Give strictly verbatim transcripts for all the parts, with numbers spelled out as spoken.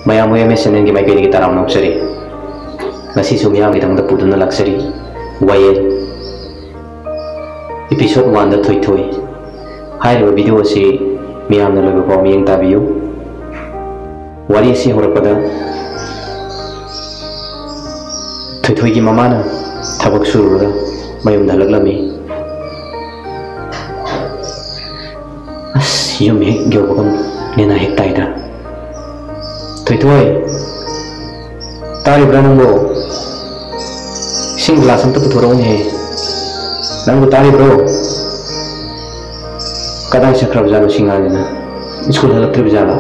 ꯃꯌꯥꯝꯕꯨ ꯑꯦꯝ ꯑꯦꯁ ꯆꯦꯅꯦꯜꯒꯤ ꯃꯥꯏꯀꯩꯗꯒꯤ ꯇꯔꯥꯝꯅ ꯑꯣꯛꯆꯔꯤ꯫ ꯉꯁꯤꯁꯨ ꯃꯤꯌꯥꯝꯒꯤꯗꯃꯛꯇ ꯄꯨꯗꯨꯅ ꯂꯥꯛꯆꯔꯤ ꯋꯥꯌꯦꯜ꯫ Episode one ꯗ ꯊꯣꯏꯊꯣꯏ꯫ ꯍꯥꯏꯔꯤꯕ video ꯑꯁꯤ ꯃꯤꯌꯥꯝꯅ ꯂꯣꯏꯕ ꯐꯥꯎ ꯃꯤꯠꯌꯦꯡ ꯇꯥꯕꯤꯌꯨ꯫ ꯋꯥꯔꯤ ꯑꯁꯤ ꯍꯧꯔꯛꯄꯗ, ꯊꯣꯏꯊꯣꯏꯒꯤ ꯃꯃꯥꯅ ꯊꯕꯛ ꯁꯨꯔꯨꯔꯒ ꯃꯌꯨꯝꯗ ꯍꯜꯂꯛꯂꯝꯃꯤ꯫ ꯑꯁ, ꯌꯨꯝ ꯍꯦꯛ ꯌꯧꯕꯒ ꯅꯦꯅꯥ ꯍꯦꯛ ꯇꯥꯏꯗ꯫ "ꯊꯣꯏꯊꯣꯏ, ꯇꯥꯔꯤꯕ꯭ꯔꯥ ꯅꯪꯕꯣ? ꯏꯁꯤꯡ glass ꯑꯝꯇ ꯄꯨꯊꯣꯔꯛꯎꯅꯦꯍꯦ꯫ ꯅꯪꯕꯨ ꯇꯥꯔꯤꯕ꯭ꯔꯣ? ꯀꯗꯥꯏ ꯆꯠꯈ꯭ꯔꯕꯖꯥꯠꯅꯣ ꯁꯤ ꯉꯥꯡꯁꯤꯅ? ꯁ꯭ꯀꯨꯜ ꯍꯜꯂꯛꯇ꯭ꯔꯤꯕꯖꯥꯠꯂꯣ?"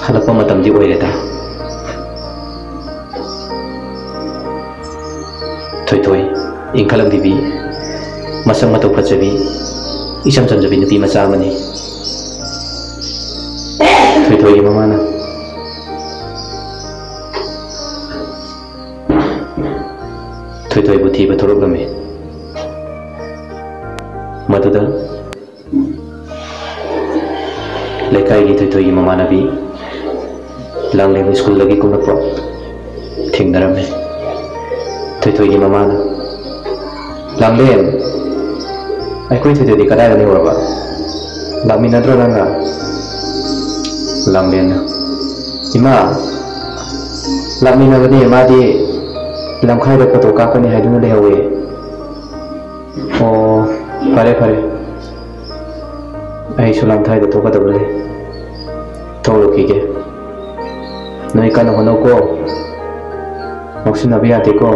ꯍꯜꯂꯛꯄ ꯃꯇꯝꯗꯤ ꯑꯣꯏꯔꯦꯗ꯫ ꯊꯣꯏꯊꯣꯏ, ꯏꯪꯈꯠꯂꯛꯂꯤꯕꯤ, ꯃꯁꯛ ꯃꯇꯧ ꯐꯖꯕꯤ, ꯏꯆꯝ ꯆꯝꯖꯕꯤ ꯅꯨꯄꯤ ꯃꯆꯥ ꯑꯃꯅꯤ꯫ ꯊꯣꯏꯊꯣꯏꯒꯤ ꯃꯃꯥꯅ ꯊꯣꯏꯊꯣꯏꯕꯨ ꯊꯤꯕ ꯊꯣꯔꯛꯂꯝꯃꯤ꯫ ꯃꯗꯨꯗ ꯂꯩꯀꯥꯏꯒꯤ ꯊꯣꯏꯊꯣꯏꯒꯤ ꯃꯃꯥꯟꯅꯕꯤ ꯂꯥꯡꯂꯦꯝ ꯁ꯭ꯀꯨꯜꯗꯒꯤ ꯀꯨꯝꯂꯛꯄ ꯊꯦꯡꯅꯔꯝꯃꯤ꯫ ꯊꯣꯏꯊꯣꯏꯒꯤ ꯃꯃꯥꯅ, "ꯂꯥꯡꯂꯦꯝ, ꯑꯩꯈꯣꯏ ꯊꯣꯏꯊꯣꯏꯗꯤ ꯀꯗꯥꯏꯗ ꯂꯩꯍꯧꯔꯕ? ꯂꯥꯛꯃꯤꯟꯅꯗ꯭ꯔꯣ ꯅꯪꯒ?" ꯂꯥꯡꯂꯦꯝꯅ, "ꯏꯃꯥ, ꯂꯥꯛꯃꯤꯟꯅꯕꯅꯦ, ꯃꯥꯗꯤ ꯂꯝꯈꯥꯏꯗ photo ꯀꯥꯞꯀꯅꯤ ꯍꯥꯏꯗꯨꯅ ꯂꯩꯍꯧꯋꯦ꯫" "ꯑꯣ, ꯐꯔꯦ ꯐꯔꯦ, ꯑꯩꯁꯨ ꯂꯝꯈꯥꯏꯗ ꯊꯣꯛꯀꯗꯕ ꯂꯩ, ꯊꯣꯛꯂꯨꯈꯤꯒꯦ꯫ ꯅꯣꯏ ꯀꯟꯅ ꯍꯣꯠꯅꯧꯀꯣ, ꯉꯥꯎꯁꯤꯟꯅꯕ ꯌꯥꯗꯦꯀꯣ꯫"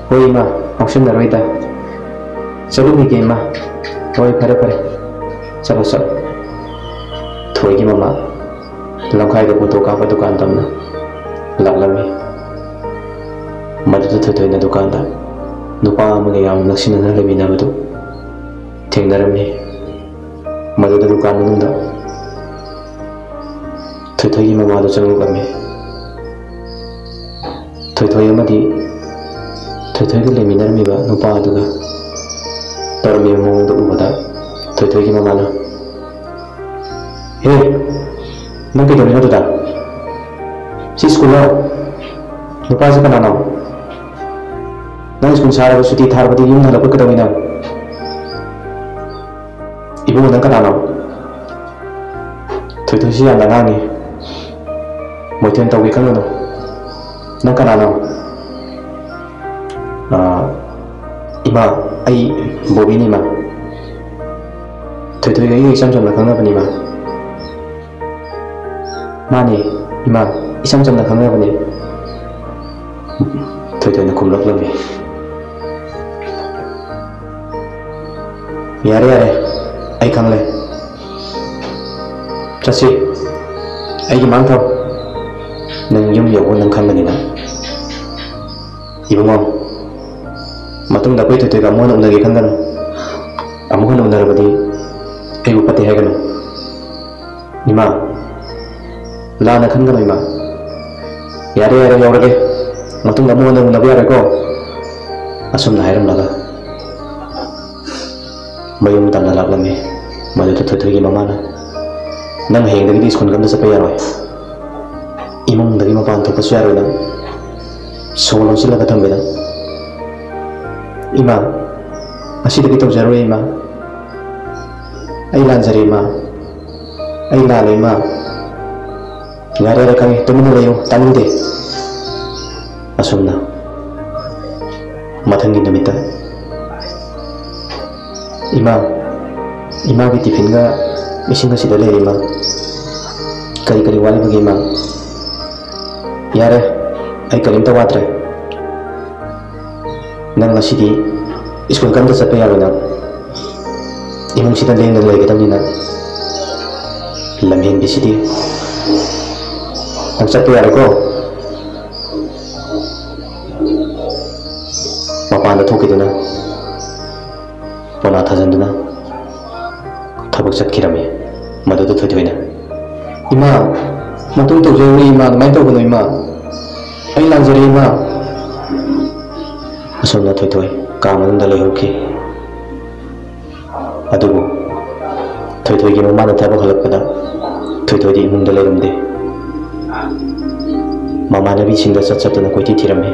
"ꯍꯣꯏ ꯏꯃꯥ, ꯉꯥꯎꯁꯤꯟꯅꯔꯣꯏꯗ꯫ ꯆꯠꯂꯨꯈꯤꯒꯦ ꯏꯃꯥ꯫" "ꯍꯣꯏ, ꯐꯔꯦ ꯐꯔꯦ, ꯆꯠꯂꯣ ꯆꯠꯂꯣ꯫" ꯊꯣꯏꯒꯤ ꯃꯃꯥ ꯂꯝꯈꯥꯏꯗ photo ꯀꯥꯞꯄ ꯗꯨꯀꯥꯟ ꯇꯝꯅ ꯂꯥꯛꯂꯝꯃꯤ꯫ ꯃꯗꯨꯗ ꯊꯣꯏꯊꯣꯏꯅ ꯗꯨꯀꯥꯟꯗ ꯅꯨꯄꯥ ꯑꯃꯒ ꯌꯥꯝ ꯅꯛꯁꯤꯟꯅꯅ ꯂꯩꯃꯤꯟꯅꯕꯗꯨ ꯊꯦꯡꯅꯔꯝꯃꯤ꯫ ꯃꯗꯨꯗ ꯗꯨꯀꯥꯟ ꯃꯅꯨꯡꯗ ꯊꯣꯏꯊꯣꯏꯒꯤ ꯃꯃꯥꯗꯨ ꯆꯪꯂꯛꯂꯝꯃꯤ꯫ ꯊꯣꯏꯊꯣꯏ ꯑꯃꯗꯤ ꯊꯣꯏꯊꯣꯏꯒ ꯂꯩꯃꯤꯟꯅꯔꯝꯃꯤꯕ ꯅꯨꯄꯥ ꯑꯗꯨꯒ ꯇꯧꯔꯝꯃꯤꯕ ꯃꯑꯣꯡꯗꯨ ꯎꯕꯗ ꯊꯣꯏꯊꯣꯏꯒꯤ ꯃꯃꯥꯅ, ꯍꯦ, ꯅꯪ ꯀꯩꯗꯧꯔꯤꯅꯣ ꯑꯗꯨꯗ? ꯁꯤ ꯁ꯭ꯀꯨꯜꯂꯣ? ꯅꯨꯄꯥꯁꯤ ꯀꯅꯥꯅꯣ? ꯅꯪ ꯁ꯭ꯀꯨꯜ ꯁꯥꯔꯕ, ꯁꯨꯇꯤ ꯊꯥꯔꯕꯗꯤ ꯌꯨꯝꯗ ꯍꯜꯂꯛꯄ ꯀꯩꯗꯧꯉꯩꯅꯣ? ꯏꯕꯨꯡꯉꯣ, ꯅꯪ ꯀꯅꯥꯅꯣ? ꯊꯣꯏꯊꯣꯏꯁꯤ ꯌꯥꯝꯅ ꯉꯥꯡꯉꯤ꯫ ꯃꯣꯏꯊꯦꯟ ꯇꯧꯒꯦ ꯈꯜꯂꯨꯅꯨ꯫ ꯅꯪ ꯀꯅꯥꯅꯣ? ꯑꯥ, ꯏꯃꯥ, ꯑꯩ ꯕꯣꯕꯤꯅꯤ, ꯏꯃꯥ꯫ ꯊꯣꯏꯊꯣꯏꯒ ꯑꯩꯒ ꯏꯆꯝ ꯆꯝꯅ ꯈꯪꯅꯕꯅꯤ, ꯏꯃꯥ꯫ ꯃꯥꯅꯦ, ꯏꯃꯥ, ꯏꯆꯝ ꯆꯝꯅ ꯈꯪꯅꯕꯅꯦ꯫ ꯊꯣꯏꯊꯣꯏꯅ ꯈꯨꯝꯂꯛꯂꯝꯃꯤ꯫ ꯌꯥꯔꯦ, ꯌꯥꯔꯦ, ꯑꯩ ꯈꯪꯂꯦ꯫ ꯆꯠꯁꯤ, ꯑꯩꯒꯤ ꯃꯥꯡ ꯊꯧ꯫ ꯅꯪ ꯌꯨꯝ ꯌꯧꯕ ꯅꯪ ꯈꯪꯒꯅꯤꯅ꯫ ꯏꯕꯨꯡꯉꯣ, ꯃꯇꯨꯡꯗ ꯑꯩꯈꯣꯏ ꯊꯣꯏꯊꯣꯏꯒ ꯑꯃꯨꯛ ꯍꯟꯅ ꯎꯅꯒꯦ ꯈꯟꯒꯅꯨ꯫ ꯑꯃꯨꯛ ꯍꯟꯅ ꯎꯅꯔꯕꯗꯤ ꯑꯩꯕꯨ ꯐꯠꯇꯦ ꯍꯥꯏꯒꯅꯨ꯫ ꯏꯃꯥ, ꯂꯥꯟꯅ ꯈꯟꯒꯅꯨ ꯏꯃꯥ꯫ ꯌꯥꯔꯦ, ꯌꯥꯔꯦ, ꯌꯧꯔꯒꯦ꯫ ꯃꯇꯨꯡꯗ ꯑꯃꯨꯛ ꯍꯟꯅ ꯎꯅꯕ ꯌꯥꯔꯣꯏꯀꯣ꯫ ꯑꯁꯨꯝꯅ ꯍꯥꯏꯔꯝꯂꯒ ꯃꯌꯨꯝ ꯇꯝꯅ ꯂꯥꯛꯂꯝꯃꯤ꯫ ꯃꯗꯨꯗ ꯊꯣꯏꯊꯣꯏꯒꯤ ꯃꯃꯥꯅ, "ꯅꯪ ꯍꯌꯦꯡꯗꯒꯤꯗꯤ ꯁ꯭ꯀꯨꯜꯒ ꯑꯝꯇ ꯆꯠꯄ ꯌꯥꯔꯣꯏ꯫ ꯏꯃꯨꯡꯗꯒꯤ ꯃꯄꯥꯟ ꯊꯣꯛꯄꯁꯨ ꯌꯥꯔꯣꯏ ꯅꯪ꯫ ꯁꯣ ꯂꯣꯟꯁꯤꯜꯂꯒ ꯊꯝꯕꯤꯗ꯫" "ꯏꯃꯥ, ꯉꯁꯤꯗꯒꯤ ꯇꯧꯖꯔꯣꯏ ꯏꯃꯥ꯫ ꯑꯩ ꯂꯥꯟꯖꯔꯦ ꯏꯃꯥ꯫ ꯑꯩ ꯂꯥꯜꯂꯦ ꯏꯃꯥ꯫ ꯌꯥꯔꯦ, ꯌꯥꯔꯦ, ꯈꯪꯉꯦ, ꯇꯨꯃꯤꯟꯅ ꯂꯩꯌꯨ, ꯇꯥꯅꯤꯡꯗꯦ꯫" ꯑꯁꯨꯝꯅ ꯃꯊꯪꯒꯤ ꯅꯨꯃꯤꯠꯇ, "ꯏꯃꯥ, ꯏꯃꯥꯒꯤ ꯇꯤꯐꯤꯟꯒ ꯏꯁꯤꯡ ꯑꯁꯤꯗ ꯂꯩꯔꯦ ꯏꯃꯥ꯫ ꯀꯔꯤ ꯀꯔꯤ ꯋꯥꯠꯂꯤꯕꯒꯦ ꯏꯃꯥ?" "ꯌꯥꯔꯦ, ꯑꯩ ꯀꯔꯤꯝꯇ ꯋꯥꯠꯇ꯭ꯔꯦ꯫ ꯅꯪ ꯉꯁꯤꯗꯤ ꯁ꯭ꯀꯨꯜꯒ ꯑꯝꯇ ꯆꯠꯄ ꯌꯥꯔꯣꯏ ꯅꯪ꯫ ꯏꯃꯨꯡꯁꯤꯗ ꯂꯦꯡꯗꯅ ꯂꯩꯒꯗꯕꯅꯤ ꯅꯪ꯫ ꯂꯝꯍꯦꯟꯕꯤꯁꯤꯗꯤ꯫ ꯅꯪ ꯆꯠꯄ ꯌꯥꯔꯣꯏꯀꯣ꯫" ꯃꯄꯥꯟꯗ ꯊꯣꯛꯈꯤꯗꯨꯅ ꯄꯣꯂꯥ ꯊꯥꯖꯤꯟꯗꯨꯅ ꯊꯕꯛ ꯆꯠꯈꯤꯔꯝꯃꯤ꯫ ꯃꯗꯨꯗ ꯊꯣꯏꯊꯣꯏꯅ, "ꯏꯃꯥ, ꯃꯇꯨꯡ ꯇꯧꯖꯔꯣꯏ ꯏꯃꯥ, ꯑꯗꯨꯃꯥꯏꯅ ꯇꯧꯒꯅꯨ ꯏꯃꯥ꯫ ꯑꯩ ꯂꯥꯟꯖꯔꯦ ꯏꯃꯥ꯫" ꯑꯁꯨꯝꯅ ꯊꯣꯏꯊꯣꯏ ꯀꯥ ꯃꯅꯨꯡꯗ ꯂꯩꯍꯧꯈꯤ꯫ ꯑꯗꯨꯕꯨ ꯊꯣꯏꯊꯣꯏꯒꯤ ꯃꯃꯥꯅ ꯊꯕꯛ ꯍꯜꯂꯛꯄꯗ ꯊꯣꯏꯊꯣꯏꯗꯤ ꯏꯃꯨꯡꯗ ꯂꯩꯔꯝꯗꯦ꯫ ꯃꯃꯥꯟꯅꯕꯤꯁꯤꯡꯗ ꯆꯠ ꯆꯠꯇꯨꯅ ꯀꯣꯏꯊꯤ ꯊꯤꯔꯝꯃꯤ,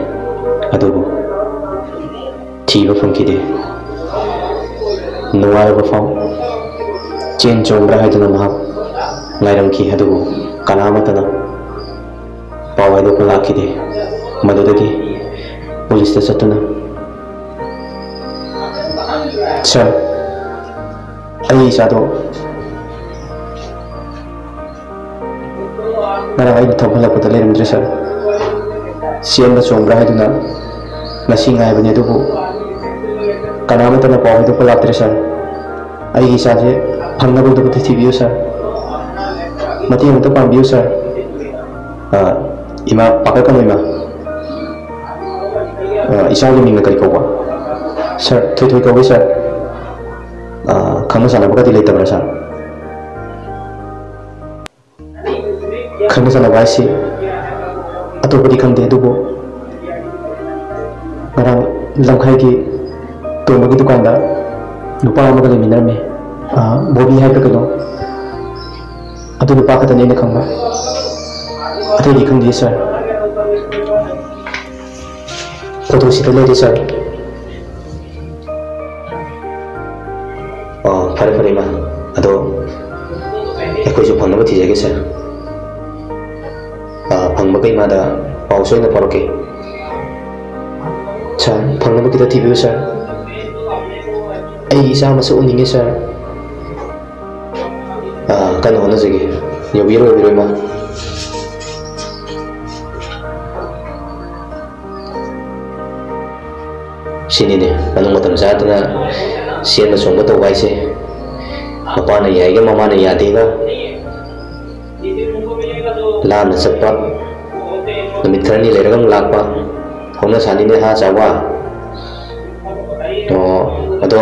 ꯑꯗꯨꯕꯨ ꯊꯤꯕ ꯐꯪꯈꯤꯗꯦ꯫ ꯅꯣꯡꯉꯥꯜꯂꯕ ꯐꯥꯎ ꯆꯦꯟ ꯆꯣꯡꯕ꯭ꯔꯥ ꯍꯥꯏꯗꯨꯅ ꯃꯍꯥꯛ ꯉꯥꯏꯔꯝꯈꯤ, ꯑꯗꯨꯕꯨ ꯀꯅꯥ ꯑꯃꯠꯇꯅ ꯄꯥꯎ ꯍꯥꯏꯗꯣꯛꯄ ꯂꯥꯛꯈꯤꯗꯦ꯫ ꯃꯗꯨꯗꯒꯤ ꯄꯨꯂꯤꯁꯇ ꯆꯠꯇꯨꯅ, "ꯁꯥꯔ, ꯑꯩ ꯏꯆꯥꯗꯣ ꯉꯔꯥꯡ ꯑꯩꯅ ꯊꯣꯛꯍꯜꯂꯛꯄꯗ ꯂꯩꯔꯝꯗ꯭ꯔꯦ ꯁꯥꯔ꯫ ꯆꯦꯟꯕ ꯆꯣꯡꯕ꯭ꯔꯥ ꯍꯥꯏꯗꯨꯅ ꯉꯁꯤ ꯉꯥꯏꯕꯅꯤ, ꯑꯗꯨꯕꯨ ꯀꯅꯥ ꯑꯃꯠꯇꯅ ꯄꯥꯎ ꯍꯥꯏꯗꯣꯛꯄ ꯂꯥꯛꯇ꯭ꯔꯦ ꯁꯥꯔ꯫ ꯑꯩꯒꯤ ꯏꯆꯥꯁꯦ ꯐꯪꯅꯕ ꯑꯝꯇ ꯊꯤꯕꯤꯌꯨ ꯁꯥꯔ꯫ ꯃꯇꯦꯡ ꯑꯃꯇ ꯄꯥꯡꯕꯤꯌꯨ ꯁꯥꯔ"꯫ ꯑ, ꯏꯃꯥ, ꯄꯥꯈꯠꯀꯅꯨ ꯏꯃꯥ꯫ ꯑ, ꯏꯆꯥꯒꯤ ꯃꯤꯡꯅ ꯀꯔꯤ ꯀꯧꯕ? ꯁꯥꯔ, ꯊꯣꯏꯊꯣꯏ ꯀꯧꯏ ꯁꯥꯔ꯫ ꯑ, ꯈꯪꯅ ꯆꯥꯟꯅꯕꯒꯗꯤ ꯂꯩꯇꯕ꯭ꯔꯥ ꯁꯥꯔ? ꯈꯪꯅ ꯆꯥꯟꯅꯕ ꯍꯥꯏꯁꯤ ꯑꯇꯣꯞꯄꯗꯤ ꯈꯪꯗꯦ, ꯑꯗꯨꯕꯨ ꯉꯔꯥꯡ ꯂꯝꯈꯥꯏꯒꯤ ꯇꯣꯝꯕꯒꯤ ꯗꯨꯀꯥꯟꯗ ꯅꯨꯄꯥ ꯑꯃꯒ ꯂꯩꯃꯤꯟꯅꯔꯝꯃꯤ꯫ ꯑ, ꯕꯣꯕꯤ ꯍꯥꯏꯕ꯭ꯔꯥ ꯀꯩꯅꯣ, ꯑꯗꯨ ꯅꯨꯄꯥ ꯈꯛꯇꯅꯤ ꯑꯩꯅ ꯈꯪꯕ, ꯑꯇꯩꯗꯤ ꯈꯪꯗꯦ ꯁꯥꯔ꯫ ꯐꯣꯇꯣꯁꯤꯗ ꯂꯩꯔꯦ ꯁꯥꯔ꯫ ꯑꯣ, ꯐꯔꯦ ꯐꯔꯦ ꯏꯃꯥ, ꯑꯗꯣ ꯑꯩꯈꯣꯏꯁꯨ ꯐꯪꯅꯕ ꯊꯤꯖꯒꯦ ꯁꯥꯔ꯫ ꯑ, ꯐꯪꯕꯒ ꯏꯃꯥꯗ ꯄꯥꯎ ꯁꯣꯏꯗꯅ ꯐꯥꯎꯔꯛꯀꯦ꯫ ꯁꯥꯔ, ꯐꯪꯅꯕ ꯈꯤꯇ ꯊꯤꯕꯤꯌꯨ ꯁꯥꯔ꯫ ꯑꯩꯒꯤ ꯏꯆꯥ ꯃꯁꯛ ꯎꯅꯤꯡꯉꯦ ꯁꯥꯔ꯫ ꯑ, ꯀꯟꯅ ꯍꯣꯠꯅꯖꯒꯦ꯫ ꯌꯧꯕꯤꯔꯣ, ꯌꯧꯕꯤꯔꯣ ꯏꯃꯥ꯫ ꯁꯤꯅꯤꯅꯦ, ꯃꯅꯨꯡ ꯃꯇꯝ ꯆꯥꯗꯅ ꯆꯦꯟꯕ ꯆꯣꯡꯕ ꯇꯧꯕ ꯍꯥꯏꯁꯦ꯫ ꯃꯄꯥꯅ ꯌꯥꯏꯒ ꯃꯃꯥꯅ ꯌꯥꯗꯦꯒ, ꯂꯥꯞꯅ ꯆꯠꯄ, ꯅꯨꯃꯤꯠ ꯈꯔꯅꯤ ꯂꯩꯔꯒ ꯑꯃꯨꯛ ꯂꯥꯛꯄ, ꯍꯧꯅ ꯁꯥꯅꯤꯅꯦ ꯍꯥ ꯆꯥꯎꯕ? ꯑꯣ, ꯑꯗꯣ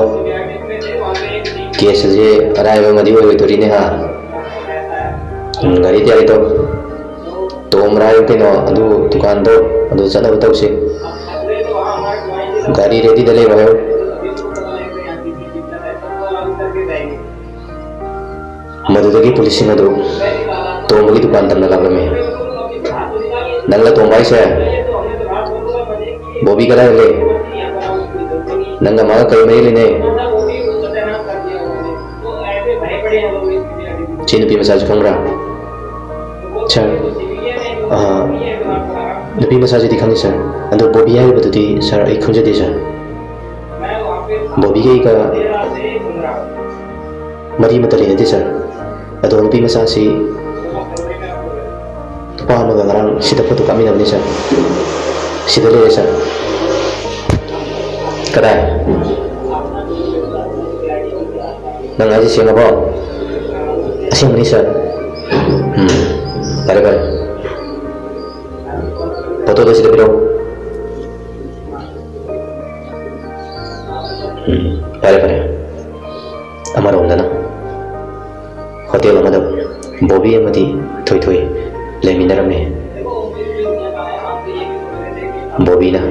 ꯀꯦꯁ ꯑꯁꯤ ꯑꯔꯥꯏꯕ ꯑꯃꯗꯤ ꯑꯣꯏꯔꯣꯏꯗꯣꯔꯤꯅꯦ ꯍꯥ? ꯎꯝ, ꯒꯥꯔꯤ ꯇꯌꯥꯔꯤ ꯇꯧ꯫ ꯇꯣꯝꯕ꯭ꯔꯥ ꯍꯥꯏꯌꯨ ꯀꯩꯅꯣ, ꯑꯗꯨ ꯗꯨꯀꯥꯟꯗꯣ ꯑꯗꯨ ꯆꯠꯅꯕ ꯇꯧꯁꯤ꯫ ꯒꯥꯔꯤ ꯔꯦꯗꯤꯗ ꯂꯩꯔꯣ ꯍꯥꯏꯌꯨ꯫ ꯃꯗꯨꯗꯒꯤ ꯄꯨꯂꯤꯁꯁꯤꯡ ꯑꯗꯨ ꯇꯣꯝꯕꯒꯤ ꯗꯨꯀꯥꯟ ꯇꯝꯅ ꯂꯥꯛꯂꯝꯃꯤ꯫ "ꯅꯪꯂ ꯇꯣꯝꯕ ꯍꯥꯏꯁꯦ? ꯕꯣꯕꯤ ꯀꯗꯥꯏꯗ ꯂꯩ? ꯅꯪꯒ ꯃꯥꯒ ꯀꯔꯤ ꯃꯔꯤ ꯂꯩꯅꯩ? ꯁꯤ ꯅꯨꯄꯤ ꯃꯆꯥꯁꯤ ꯈꯪꯕ꯭ꯔꯥ?" "ꯁꯥꯔ, ꯑꯥ, ꯅꯨꯄꯤ ꯃꯆꯥꯁꯤꯗꯤ ꯈꯪꯉꯤ ꯁꯥꯔ, ꯑꯗꯣ ꯕꯣꯕꯤ ꯍꯥꯏꯔꯤꯕꯗꯨꯗꯤ ꯁꯥꯔ ꯑꯩ ꯈꯪꯖꯗꯦ ꯁꯥꯔ꯫ ꯕꯣꯕꯤꯒ ꯑꯩꯒ ꯃꯔꯤ ꯑꯃꯠꯇ ꯂꯩꯅꯗꯦ ꯁꯥꯔ꯫ ꯑꯗꯣ ꯅꯨꯄꯤ ꯃꯆꯥꯁꯤ ꯅꯨꯄꯥ ꯑꯃꯒ ꯉꯔꯥꯡ ꯁꯤꯗ ꯐꯣꯇꯣ ꯀꯥꯞꯃꯤꯟꯅꯕꯅꯤ ꯁꯥꯔ꯫ ꯁꯤꯗ ꯂꯩꯔꯦ ꯁꯥꯔ꯫" "ꯀꯗꯥꯏ? ꯅꯪ ꯍꯥꯏꯁꯦ ꯁꯦꯡꯉꯕꯣ?" "ꯑꯁꯦꯡꯕꯅꯤ ꯁꯥꯔ꯫" "ꯎꯝ, ꯐꯔꯦ ꯐꯔꯦ, ꯐꯣꯇꯣꯗꯣ ꯁꯤꯗ ꯄꯤꯔꯛꯑꯣ꯫" "ꯎꯝ, ꯐꯔꯦ ꯐꯔꯦ꯫" ꯑꯃꯔꯣꯝꯗꯅ ꯍꯣꯇꯦꯜ ꯑꯃꯗ ꯕꯣꯕꯤ ꯑꯃꯗꯤ ꯊꯣꯏꯊꯣꯏ ꯂꯩꯃꯤꯟꯅꯔꯝꯃꯤ꯫ ꯕꯣꯕꯤꯅ,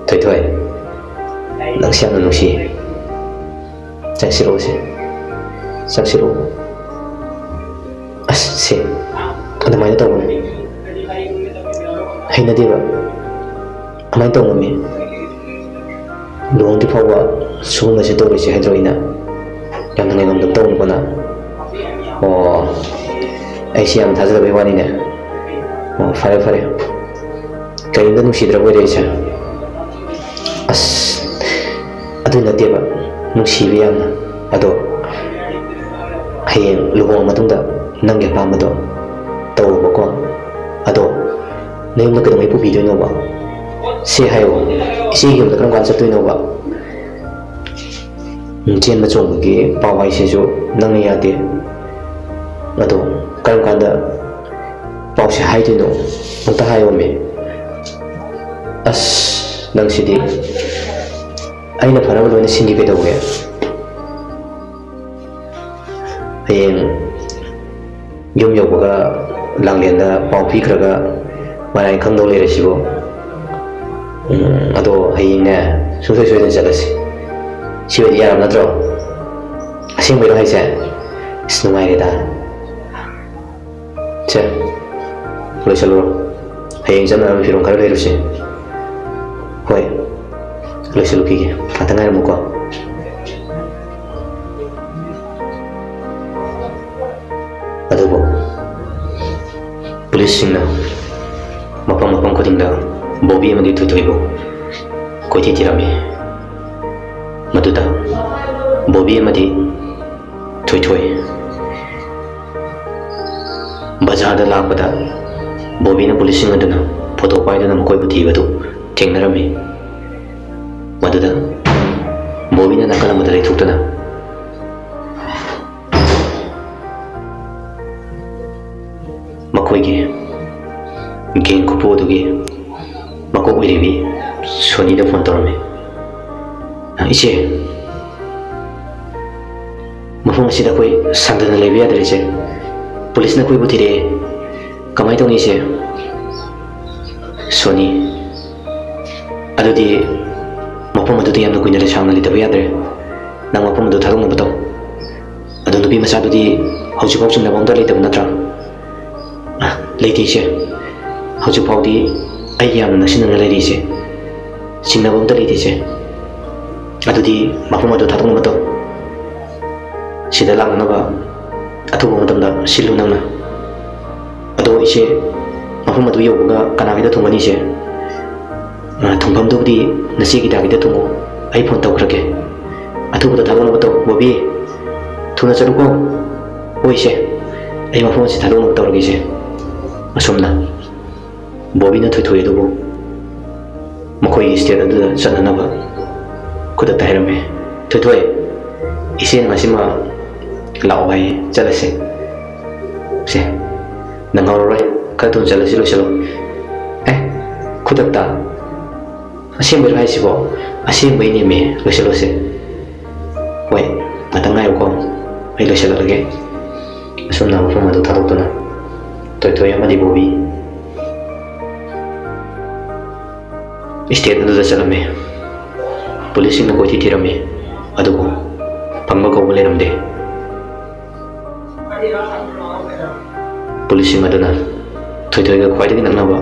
"ꯊꯣꯏꯊꯣꯏ, ꯅꯪꯁꯦ ꯌꯥꯝꯅ ꯅꯨꯡꯁꯤꯌꯦ꯫ ꯆꯪꯁꯤꯜꯂꯛꯑꯣꯁꯦ, ꯆꯪꯁꯤꯜꯂꯛꯑꯣ꯫" "ꯑꯁ, ꯁꯦ, ꯑꯗꯨꯃꯥꯏꯅ ꯇꯧꯒꯅꯨ꯫ ꯍꯩꯅꯗꯦꯕ꯫ ꯀꯃꯥꯏꯅ ꯇꯧ ꯉꯝꯃꯤ? ꯂꯨꯍꯣꯡꯗ꯭ꯔꯤ ꯐꯥꯎꯕ ꯁꯤꯒꯨꯝꯕꯁꯦ ꯇꯧꯔꯣꯏꯁꯦ ꯍꯥꯏꯗ꯭ꯔꯣ ꯑꯩꯅ? ꯌꯥꯝꯅ ꯉꯥꯏꯉꯝꯗꯕ ꯇꯧꯅꯨꯀꯣ ꯅꯪ꯫ ꯑꯣ, ꯑꯩꯁꯦ ꯌꯥꯝ ꯊꯥꯖꯗꯕꯩ ꯋꯥꯅꯤꯅꯦ꯫ ꯑꯣ, ꯐꯔꯦ, ꯐꯔꯦ꯫ ꯀꯔꯤꯝꯇ ꯅꯨꯡꯁꯤꯗ꯭ꯔꯕ ꯑꯣꯏꯔꯦ ꯑꯩꯁꯦ?" "ꯑꯁ, ꯑꯗꯨ ꯅꯠꯇꯦꯕ, ꯅꯨꯡꯁꯤꯕ ꯌꯥꯝꯅ꯫ ꯑꯗꯣ ꯍꯌꯦꯡ ꯂꯨꯍꯣꯡꯉ ꯃꯇꯨꯡꯗ ꯅꯪꯒꯤ ꯑꯄꯥꯝꯕꯗꯣ ꯇꯧꯔꯣꯕꯀꯣ꯫ ꯑꯗꯣ ꯅꯌꯨꯝꯗ ꯀꯩꯗꯧꯉꯩ ꯄꯨꯕꯤꯗꯣꯏꯅꯣꯕ? ꯁꯤ ꯍꯥꯏꯌꯣ, ꯏꯆꯦꯒꯤ ꯌꯨꯝꯗ ꯀꯔꯝ ꯀꯥꯟꯗ ꯆꯠꯇꯣꯏꯅꯣꯕ?" ꯎꯝ, ꯆꯦꯟꯕ ꯆꯣꯡꯕꯒꯤ ꯄꯥꯎ ꯍꯥꯏꯁꯤꯁꯨ ꯅꯪꯅ ꯌꯥꯗꯦ꯫ ꯑꯗꯣ ꯀꯔꯝ ꯀꯥꯟꯗ ꯄꯥꯎꯁꯦ ꯍꯥꯏꯗꯣꯏꯅꯣ? ꯑꯝꯇ ꯍꯥꯏꯌꯣꯃꯤ꯫ ꯑꯁ, ꯅꯪꯁꯤꯗꯤ꯫ ꯑꯩꯅ ꯐꯅꯕ ꯂꯣꯏꯅ ꯁꯤꯟꯒꯦ ꯀꯩꯗꯧꯒꯦ? ꯍꯌꯦꯡ ꯌꯨꯝ ꯌꯧꯕꯒ ꯂꯥꯡꯂꯦꯟꯗ ꯄꯥꯎ ꯄꯤꯈ꯭ꯔꯒ ꯃꯔꯥꯏꯅ ꯈꯪꯗꯧ ꯂꯩꯔꯦ ꯁꯤꯕꯨ꯫ ꯎꯝ, ꯑꯗꯣ ꯍꯌꯦꯡꯅꯦ ꯁꯨꯡꯁꯣꯏ ꯁꯣꯏꯗꯅ ꯆꯠꯂꯁꯤ꯫ ꯁꯤ ꯑꯣꯏꯗꯤ ꯌꯥꯔꯕ ꯅꯠꯇ꯭ꯔꯣ? ꯑꯁꯦꯡꯕꯩꯔꯣ ꯍꯥꯏꯁꯦ? ꯑꯁ, ꯅꯨꯡꯉꯥꯏꯔꯦꯗ꯫ ꯁꯦ, ꯂꯣꯏꯁꯜꯂꯨꯔꯣ꯫ ꯍꯌꯦꯡ ꯆꯠꯅꯅꯕ ꯐꯤꯔꯣꯜ ꯈꯔ ꯂꯩꯔꯨꯁꯦ꯫ ꯍꯣꯏ, ꯂꯣꯏꯁꯜꯂꯨꯈꯤꯒꯦ꯫ ꯉꯥꯛꯇ ꯉꯥꯏꯔꯝꯃꯨꯀꯣ꯫ ꯑꯗꯨꯕꯨ ꯄꯨꯂꯤꯁꯁꯤꯡꯅ ꯃꯐꯝ ꯃꯐꯝ ꯈꯨꯗꯤꯡꯗ ꯕꯣꯕꯤ ꯑꯃꯗꯤ ꯊꯣꯏꯊꯣꯏꯕꯨ ꯀꯣꯏꯊꯤ ꯊꯤꯔꯝꯃꯤ꯫ ꯃꯗꯨꯗ ꯕꯣꯕꯤ ꯑꯃꯗꯤ ꯊꯣꯏꯊꯣꯏ ꯕꯖꯥꯔꯗ ꯂꯥꯛꯄꯗ ꯕꯣꯕꯤꯅ ꯄꯨꯂꯤꯁꯁꯤꯡ ꯑꯗꯨꯅ ꯐꯣꯇꯣ ꯄꯥꯏꯗꯨꯅ ꯃꯈꯣꯏꯕꯨ ꯊꯤꯕꯗꯨ ꯊꯦꯡꯅꯔꯝꯃꯤ꯫ ꯃꯗꯨꯗ ꯕꯣꯕꯤꯅ ꯅꯥꯀꯜ ꯑꯃꯗ ꯂꯩꯊꯣꯛꯇꯨꯅ ꯃꯈꯣꯏꯒꯤ ꯒꯦꯡ ꯈꯨꯄꯨ ꯑꯗꯨꯒꯤ ꯃꯀꯣꯛ ꯑꯣꯏꯔꯤꯕꯤ ꯁꯣꯅꯤꯗ ꯐꯣꯟ ꯇꯧꯔꯝꯃꯤ꯫ "ꯏꯆꯦ, ꯃꯐꯝ ꯑꯁꯤꯗ ꯑꯩꯈꯣꯏ ꯁꯪꯗꯅ ꯂꯩꯕ ꯌꯥꯗ꯭ꯔꯦ ꯏꯆꯦ꯫ ꯄꯨꯂꯤꯁꯅ ꯑꯩꯈꯣꯏꯕꯨ ꯊꯤꯔꯛꯑꯦ꯫ ꯀꯃꯥꯏꯅ ꯇꯧꯅꯤ ꯏꯆꯦ?" "ꯁꯣꯅꯤ, ꯑꯗꯨꯗꯤ ꯃꯐꯝ ꯑꯗꯨꯗ ꯌꯥꯝꯅ ꯀꯨꯏꯅ ꯂꯩꯁꯥꯡꯅ ꯂꯩꯇꯕ ꯌꯥꯗ꯭ꯔꯦ꯫ ꯅꯪ ꯃꯐꯝ ꯑꯗꯨ ꯊꯥꯗꯣꯛꯅꯕ ꯇꯧ꯫ ꯑꯗꯣ ꯅꯨꯄꯤ ꯃꯆꯥꯗꯨꯗꯤ ꯍꯧꯖꯤꯛꯐꯥꯎ ꯆꯤꯡꯅꯕ ꯑꯝꯇ ꯂꯩꯇꯕ ꯅꯠꯇ꯭ꯔꯥ?" "ꯑ, ꯂꯩꯇꯦ ꯏꯆꯦ꯫ ꯍꯧꯖꯤꯛꯐꯥꯎꯗꯤ ꯑꯩꯒ ꯌꯥꯝꯅ ꯅꯛꯁꯤꯟꯅꯅ ꯂꯩꯔꯤ ꯏꯆꯦ꯫ ꯆꯤꯡꯅꯕ ꯑꯝꯇ ꯂꯩꯇꯦ ꯏꯆꯦ꯫ ꯑꯗꯨꯗꯤ ꯃꯐꯝ ꯑꯗꯨ ꯊꯥꯗꯣꯛꯅꯕ ꯇꯧ꯫ ꯁꯤꯗ ꯂꯥꯛꯅꯅꯕ ꯑꯊꯨꯕ ꯃꯇꯝꯗ ꯁꯤꯜꯂꯨ ꯅꯪꯅ꯫ ꯑꯗꯣ ꯏꯆꯦ, ꯃꯐꯝ ꯑꯗꯨ ꯌꯧꯕꯒ ꯀꯅꯥꯒꯤꯗ ꯊꯨꯡꯒꯅꯤ ꯏꯆꯦ?" "ꯑ, ꯊꯨꯡꯐꯝꯗꯨꯕꯨꯗꯤ ꯅꯆꯦꯒꯤ ꯗꯥꯒꯤꯗ ꯊꯨꯡꯉꯨ꯫ ꯑꯩ ꯐꯣꯟ ꯇꯧꯈ꯭ꯔꯒꯦ꯫ ꯑꯊꯨꯕꯗ ꯊꯥꯗꯣꯛꯅꯕ ꯇꯧ, ꯕꯣꯕꯤ꯫ ꯊꯨꯅ ꯆꯠꯂꯨꯀꯣ꯫" "ꯍꯣꯏ ꯏꯆꯦ, ꯑꯩ ꯃꯐꯝ ꯑꯁꯤ ꯊꯥꯗꯣꯛꯅꯕ ꯇꯧꯔꯒꯦ ꯏꯆꯦ꯫" ꯑꯁꯨꯝꯅ ꯕꯣꯕꯤꯅ ꯊꯣꯏꯊꯣꯏ ꯑꯗꯨꯕꯨ ꯃꯈꯣꯏꯒꯤ ꯁ꯭ꯇꯦꯠ ꯑꯗꯨꯗ ꯆꯠꯅꯅꯕ ꯈꯨꯗꯛꯇ ꯍꯥꯏꯔꯝꯃꯤ꯫ "ꯊꯣꯏꯊꯣꯏ, ꯏꯆꯦꯅ ꯉꯁꯤꯃ ꯂꯥꯛꯑꯣ ꯍꯥꯏꯌꯦ, ꯆꯠꯂꯁꯦ꯫" "ꯁꯦ, ꯅꯪꯍꯧꯔꯔꯣꯏ, ꯈꯔ ꯊꯨꯅ ꯆꯠꯂꯁꯤ, ꯂꯣꯏꯁꯤꯜꯂꯣ꯫" "ꯑꯦ, ꯈꯨꯗꯛꯇ? ꯑꯁꯦꯡꯕꯩꯔꯣ ꯍꯥꯏꯁꯤꯕꯣ?" "ꯑꯁꯦꯡꯕꯩꯅꯦꯃꯤ, ꯂꯣꯏꯁꯤꯜꯂꯣꯁꯦ꯫" "ꯍꯣꯏ, ꯉꯥꯛꯇꯪ ꯉꯥꯏꯌꯨꯀꯣ, ꯑꯩ ꯂꯣꯏꯁꯤꯜꯂꯛꯑꯒꯦ꯫" ꯑꯁꯨꯝꯅ ꯃꯐꯝ ꯑꯗꯨ ꯊꯥꯗꯣꯛꯇꯨꯅ ꯊꯣꯏꯊꯣꯏ ꯑꯃꯗꯤ ꯕꯣꯕꯤ ꯁ꯭ꯇꯦꯠ ꯑꯗꯨꯗ ꯆꯠꯂꯝꯃꯤ꯫ ꯄꯨꯂꯤꯁꯁꯤꯡꯅ ꯀꯣꯏꯊꯤ ꯊꯤꯔꯝꯃꯤ, ꯑꯗꯨꯕꯨ ꯐꯪꯕ ꯀꯧꯕ ꯂꯩꯔꯝꯗꯦ꯫ ꯄꯨꯂꯤꯁꯁꯤꯡ ꯑꯗꯨꯅ ꯊꯣꯏꯊꯣꯏꯒ ꯈ꯭ꯋꯥꯏꯗꯒꯤ ꯅꯛꯅꯕ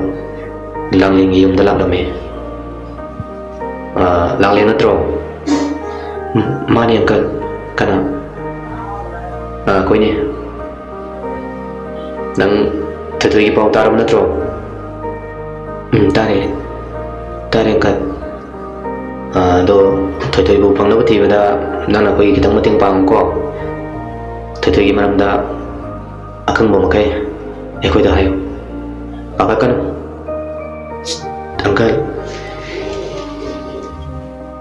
ꯂꯥꯡꯂꯦꯟꯒꯤ ꯌꯨꯝꯗ ꯂꯥꯛꯂꯝꯃꯤ꯫ "ꯑꯥ, ꯂꯥꯡꯂꯦꯟ ꯅꯠꯇ꯭ꯔꯣ?" "ꯎꯝ, ꯃꯥꯅꯦ, uncle꯫ ꯀꯅꯥ?" "ꯑꯥ, ꯑꯩꯈꯣꯏꯅꯦ꯫ ꯅꯪ ꯊꯣꯏꯊꯣꯏꯒꯤ ꯄꯥꯎ ꯇꯥꯔꯕ ꯅꯠꯇ꯭ꯔꯣ?" "ꯎꯝ, ꯇꯥꯔꯦ, ꯇꯥꯔꯦ, uncle꯫ ꯑꯥ, ꯑꯗꯣ ꯊꯣꯏꯊꯣꯏꯕꯨ ꯐꯪꯅꯕ ꯊꯤꯕꯗ ꯅꯪꯅ ꯑꯩꯈꯣꯏꯒꯤ ꯈꯤꯇꯪ ꯃꯇꯦꯡ ꯄꯥꯡꯉꯨꯀꯣ꯫ ꯊꯣꯏꯊꯣꯏꯒꯤ ꯃꯔꯝꯗ ꯑꯈꯪꯕ ꯃꯈꯩ ꯑꯩꯈꯣꯏꯗ ꯍꯥꯏꯌꯨ꯫ ꯄꯥꯈꯠꯀꯅꯨ꯫ Uncle,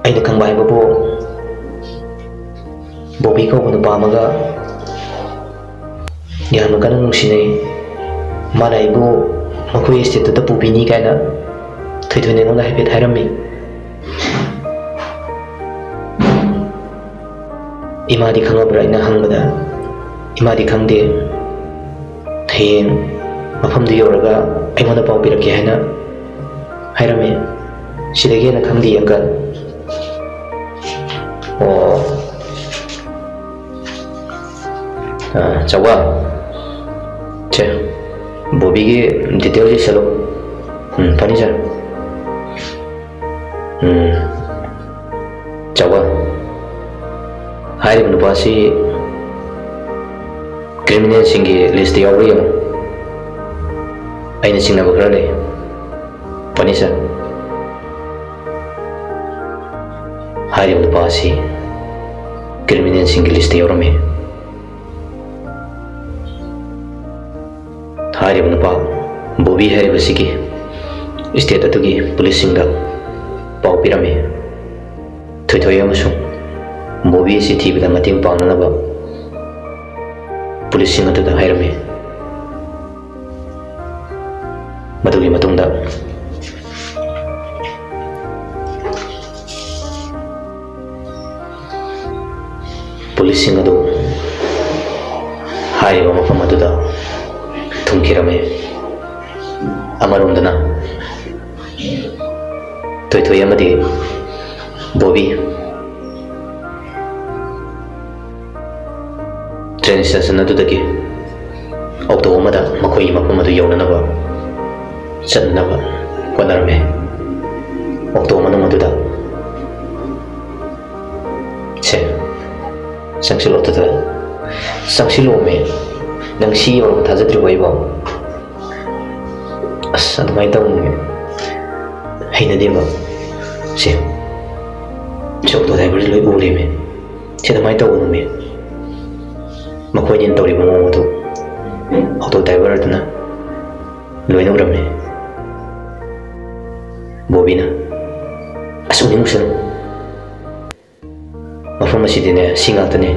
ꯑꯩꯅ ꯈꯪꯕ ꯍꯥꯏꯕꯕꯨ ꯕꯣꯕꯤ ꯀꯧꯕ ꯅꯨꯄꯥ ꯑꯃꯒ ꯌꯥꯝꯅ ꯀꯟꯅ ꯅꯨꯡꯁꯤꯅꯩ꯫ ꯃꯥꯅ ꯑꯩꯕꯨ ꯃꯈꯣꯏ ꯏꯁꯇꯦꯠꯇꯨꯗ ꯄꯨꯕꯤꯅꯤ ꯀꯥꯏꯅ ꯊꯣꯏꯊꯣꯏꯅ ꯑꯩꯉꯣꯟꯗ ꯍꯥꯏꯐꯦꯠ ꯍꯥꯏꯔꯝꯃꯤ꯫" "ꯏꯃꯥꯗꯤ ꯈꯪꯉꯕ꯭ꯔꯥ?" ꯑꯩꯅ ꯍꯪꯕꯗ, "ꯏꯃꯥꯗꯤ ꯈꯪꯗꯦ, ꯍꯌꯦꯡ ꯃꯐꯝꯗꯨ ꯌꯧꯔꯒ ꯑꯩꯉꯣꯟꯗ ꯄꯥꯎ ꯄꯤꯔꯛꯀꯦ" ꯍꯥꯏꯅ ꯍꯥꯏꯔꯝꯃꯤ꯫ "ꯁꯤꯗꯒꯤ ꯍꯦꯟꯅ ꯈꯪꯗꯦ, uncle꯫" "ꯑꯣ, ꯑꯥ, ꯆꯥꯎꯕ, ꯁꯦ, ꯕꯣꯕꯤꯒꯤ details ꯏꯁꯜꯂꯨ꯫" "ꯎꯝ, ꯐꯅꯤ, sir꯫" "ꯎꯝ, ꯆꯥꯎꯕ, ꯍꯥꯏꯔꯤꯕ ꯅꯨꯄꯥꯁꯤ criminalꯁꯤꯡꯒꯤ listꯇ ꯌꯥꯎꯕ꯭ꯔꯥ ꯌꯦꯡꯉꯨ꯫ ꯑꯩꯅ ꯆꯤꯡꯅꯕ ꯈꯔ ꯂꯩ꯫" "ꯐꯅꯤ, sir꯫" ꯍꯥꯏꯔꯤꯕ ꯅꯨꯄꯥ ꯑꯁꯤ criminalꯁꯤꯡꯒꯤ listꯇ ꯌꯥꯎꯔꯝꯃꯤ꯫ ꯍꯥꯏꯔꯤꯕ ꯅꯨꯄꯥ ꯕꯣꯕꯤ ꯍꯥꯏꯔꯤꯕꯁꯤꯒꯤ state ꯑꯗꯨꯒꯤ ꯄꯨꯂꯤꯁꯁꯤꯡꯗ ꯄꯥꯎ ꯄꯤꯔꯝꯃꯤ꯫ ꯊꯣꯏꯊꯣꯏ ꯑꯃꯁꯨꯡ ꯕꯣꯕꯤ ꯑꯁꯤ ꯊꯤꯕꯗ ꯃꯇꯦꯡ ꯄꯥꯡꯅꯅꯕ ꯄꯨꯂꯤꯁꯁꯤꯡ ꯑꯗꯨꯗ ꯍꯥꯏꯔꯝꯃꯤ꯫ ꯃꯗꯨꯒꯤ ꯃꯇꯨꯡꯗ ꯄꯨꯂꯤꯁꯁꯤꯡ ꯑꯗꯨ ꯍꯥꯏꯔꯤꯕ ꯃꯐꯝ ꯑꯗꯨꯗ ꯊꯨꯡꯈꯤꯔꯝꯃꯤ꯫ ꯑꯃꯔꯣꯝꯗꯅ ꯊꯣꯏꯊꯣꯏ ꯑꯃꯗꯤ ꯕꯣꯕꯤ ꯇ꯭ꯔꯦꯟ ꯁ꯭ꯇꯦꯁꯟ ꯑꯗꯨꯗꯒꯤ ꯑꯣꯇꯣ ꯑꯃꯗ ꯃꯈꯣꯏꯒꯤ ꯃꯐꯝ ꯑꯗꯨ ꯌꯧꯅꯅꯕ ꯆꯠꯅꯕ ꯍꯣꯠꯅꯔꯝꯃꯤ꯫ ꯑꯣꯇꯣ ꯃꯅꯨꯡ ꯑꯗꯨꯗ, "ꯁꯦ, ꯆꯪꯁꯤꯜꯂꯣ ꯑꯗꯨꯗ꯫ ꯆꯪꯁꯤꯜꯂꯣꯃꯦ꯫ ꯅꯪ ꯁꯤ ꯌꯧꯔꯕ ꯊꯥꯖꯗ꯭ꯔꯤꯕꯣ ꯑꯩꯕꯣ? ꯑꯁ, ꯑꯗꯨꯃꯥꯏꯅ ꯇꯧꯅꯨꯃꯦ꯫ ꯍꯩꯅꯗꯦꯕ꯫ ꯁꯦ, ꯁꯤ ꯑꯣꯇꯣ ꯗ꯭ꯔꯥꯏꯚꯔꯁꯤ ꯂꯣꯏ ꯎꯔꯦꯃꯦ꯫ ꯁꯤ ꯑꯗꯨꯃꯥꯏꯅ ꯇꯧꯒꯅꯨꯃꯦ꯫ ꯃꯈꯣꯏꯅ ꯇꯧꯔꯤꯕ ꯃꯑꯣꯡ ꯑꯗꯨ ꯑꯣꯇꯣ ꯗ꯭ꯔꯥꯏꯚꯔ ꯑꯗꯨꯅ ꯂꯣꯏꯅ ꯎꯔꯝꯃꯤ꯫" ꯕꯣꯕꯤꯅ, "ꯑꯁ, ꯎꯅꯤꯡ ꯎꯁꯅꯨ꯫ ꯃꯐꯝ ꯑꯁꯤꯗꯤꯅꯦ, ꯁꯤ ꯉꯥꯛꯇꯅꯦ꯫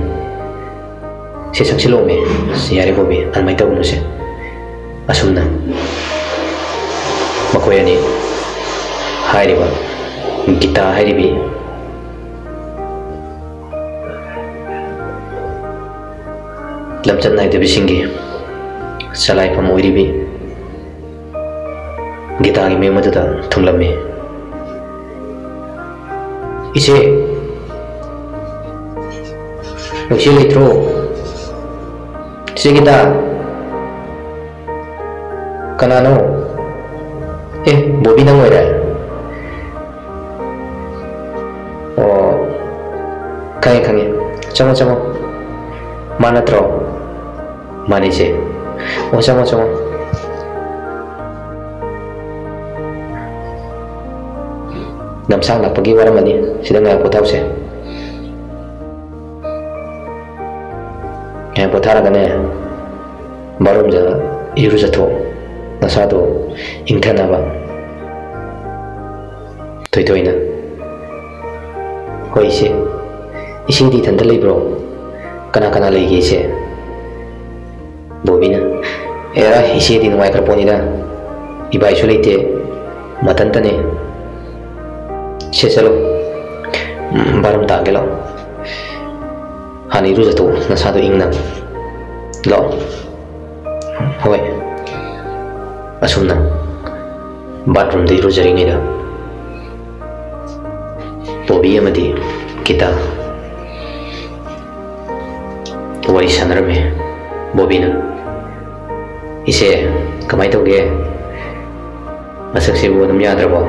ꯁꯦ, ꯆꯪꯁꯤꯜꯂꯛꯑꯣꯃꯦ꯫ ꯑꯁ, ꯌꯥꯔꯦ ꯕꯣꯕꯤ, ꯑꯗꯨꯃꯥꯏꯅ ꯇꯧꯒꯅꯨꯁꯦ꯫" ꯑꯁꯨꯝꯅ ꯃꯈꯣꯏ ꯑꯅꯤ ꯍꯥꯏꯔꯤꯕ ꯒꯤꯇꯥ ꯍꯥꯏꯔꯤꯕꯤ ꯂꯝꯆꯠ ꯅꯥꯏꯗꯕꯁꯤꯡꯒꯤ ꯆꯂꯥꯏꯐꯝ ꯑꯣꯏꯔꯤꯕꯤ ꯒꯤꯇꯥꯒꯤ ꯃꯌꯨꯝ ꯑꯗꯨꯗ ꯊꯨꯡꯂꯝꯃꯤ꯫ "ꯏꯆꯦ, ꯏꯆꯦ ꯂꯩꯇ꯭ꯔꯣ? ꯏꯆꯦ ꯒꯤꯇꯥ!" "ꯀꯅꯥꯅꯣ? ꯑꯦ, ꯕꯣꯕꯤ ꯅꯪ ꯑꯣꯏꯔꯦ? ꯑꯣ, ꯈꯪꯉꯦ, ꯈꯪꯉꯦ꯫ ꯆꯪꯉꯣ, ꯆꯪꯉꯣ꯫ ꯃꯥ ꯅꯠꯇ꯭ꯔꯣ?" "ꯃꯥꯅꯦ, ꯏꯆꯦ꯫" "ꯑꯣ, ꯆꯪꯉꯣ, ꯆꯪꯉꯣ꯫ ꯂꯝꯁꯥꯡ ꯂꯥꯛꯄꯒꯤ ꯋꯥꯔꯝꯃꯅꯤ꯫ ꯁꯤꯗ ꯉꯥꯏꯍꯥꯛ ꯄꯣꯊꯥꯎꯁꯦ꯫ ꯉꯥꯏꯍꯥꯛ ꯄꯣꯊꯥꯔꯒꯅꯦ, ꯕꯥꯠꯔꯨꯝꯗ ꯏꯔꯨꯖꯊꯣꯛ, ꯅꯁꯥꯗꯣ ꯏꯪꯊꯅꯕ꯫" ꯊꯣꯏꯊꯣꯏꯅ, "ꯍꯣꯏ ꯏꯆꯦ꯫ ꯏꯆꯦꯗꯤ ꯏꯊꯟꯇ ꯂꯩꯕ꯭ꯔꯣ? ꯀꯅꯥ ꯀꯅꯥ ꯂꯩꯒꯦ ꯏꯆꯦ?" ꯕꯣꯕꯤꯅ, "ꯑꯦꯔꯥ, ꯏꯆꯦꯗꯤ ꯅꯨꯡꯉꯥꯏꯈ꯭ꯔ ꯄꯣꯠꯅꯤꯗ꯫ ꯏꯕꯥꯏꯁꯨ ꯂꯩꯇꯦ, ꯃꯊꯟꯇꯅꯦ꯫ ꯁꯦ, ꯆꯠꯂꯣ꯫ ꯎꯝ, ꯕꯥꯠꯔꯨꯝ ꯇꯥꯒꯦ ꯂꯥꯛꯑꯣ꯫ ꯍꯥꯟꯅ ꯏꯔꯨꯖꯊꯣꯛꯑꯣ, ꯅꯁꯥꯗꯣ ꯏꯪꯅꯕ꯫ ꯂꯥꯛꯑꯣ꯫" ꯍꯣꯏ꯫ ꯑꯁꯨꯝꯅ ꯕꯥꯠꯔꯨꯝꯗ ꯏꯔꯨꯖꯔꯤꯉꯩꯗ ꯕꯣꯕꯤ ꯑꯃꯗꯤ ꯒꯤꯇꯥ ꯋꯥꯔꯤ ꯁꯥꯟꯅꯔꯝꯃꯤ ꯕꯣꯕꯤꯅ꯫ "ꯏꯆꯦ, ꯀꯃꯥꯏꯅ ꯇꯧꯒꯦ? ꯃꯁꯛꯁꯤꯕꯨ ꯑꯗꯨꯝ ꯌꯥꯗ꯭ꯔꯕꯣ?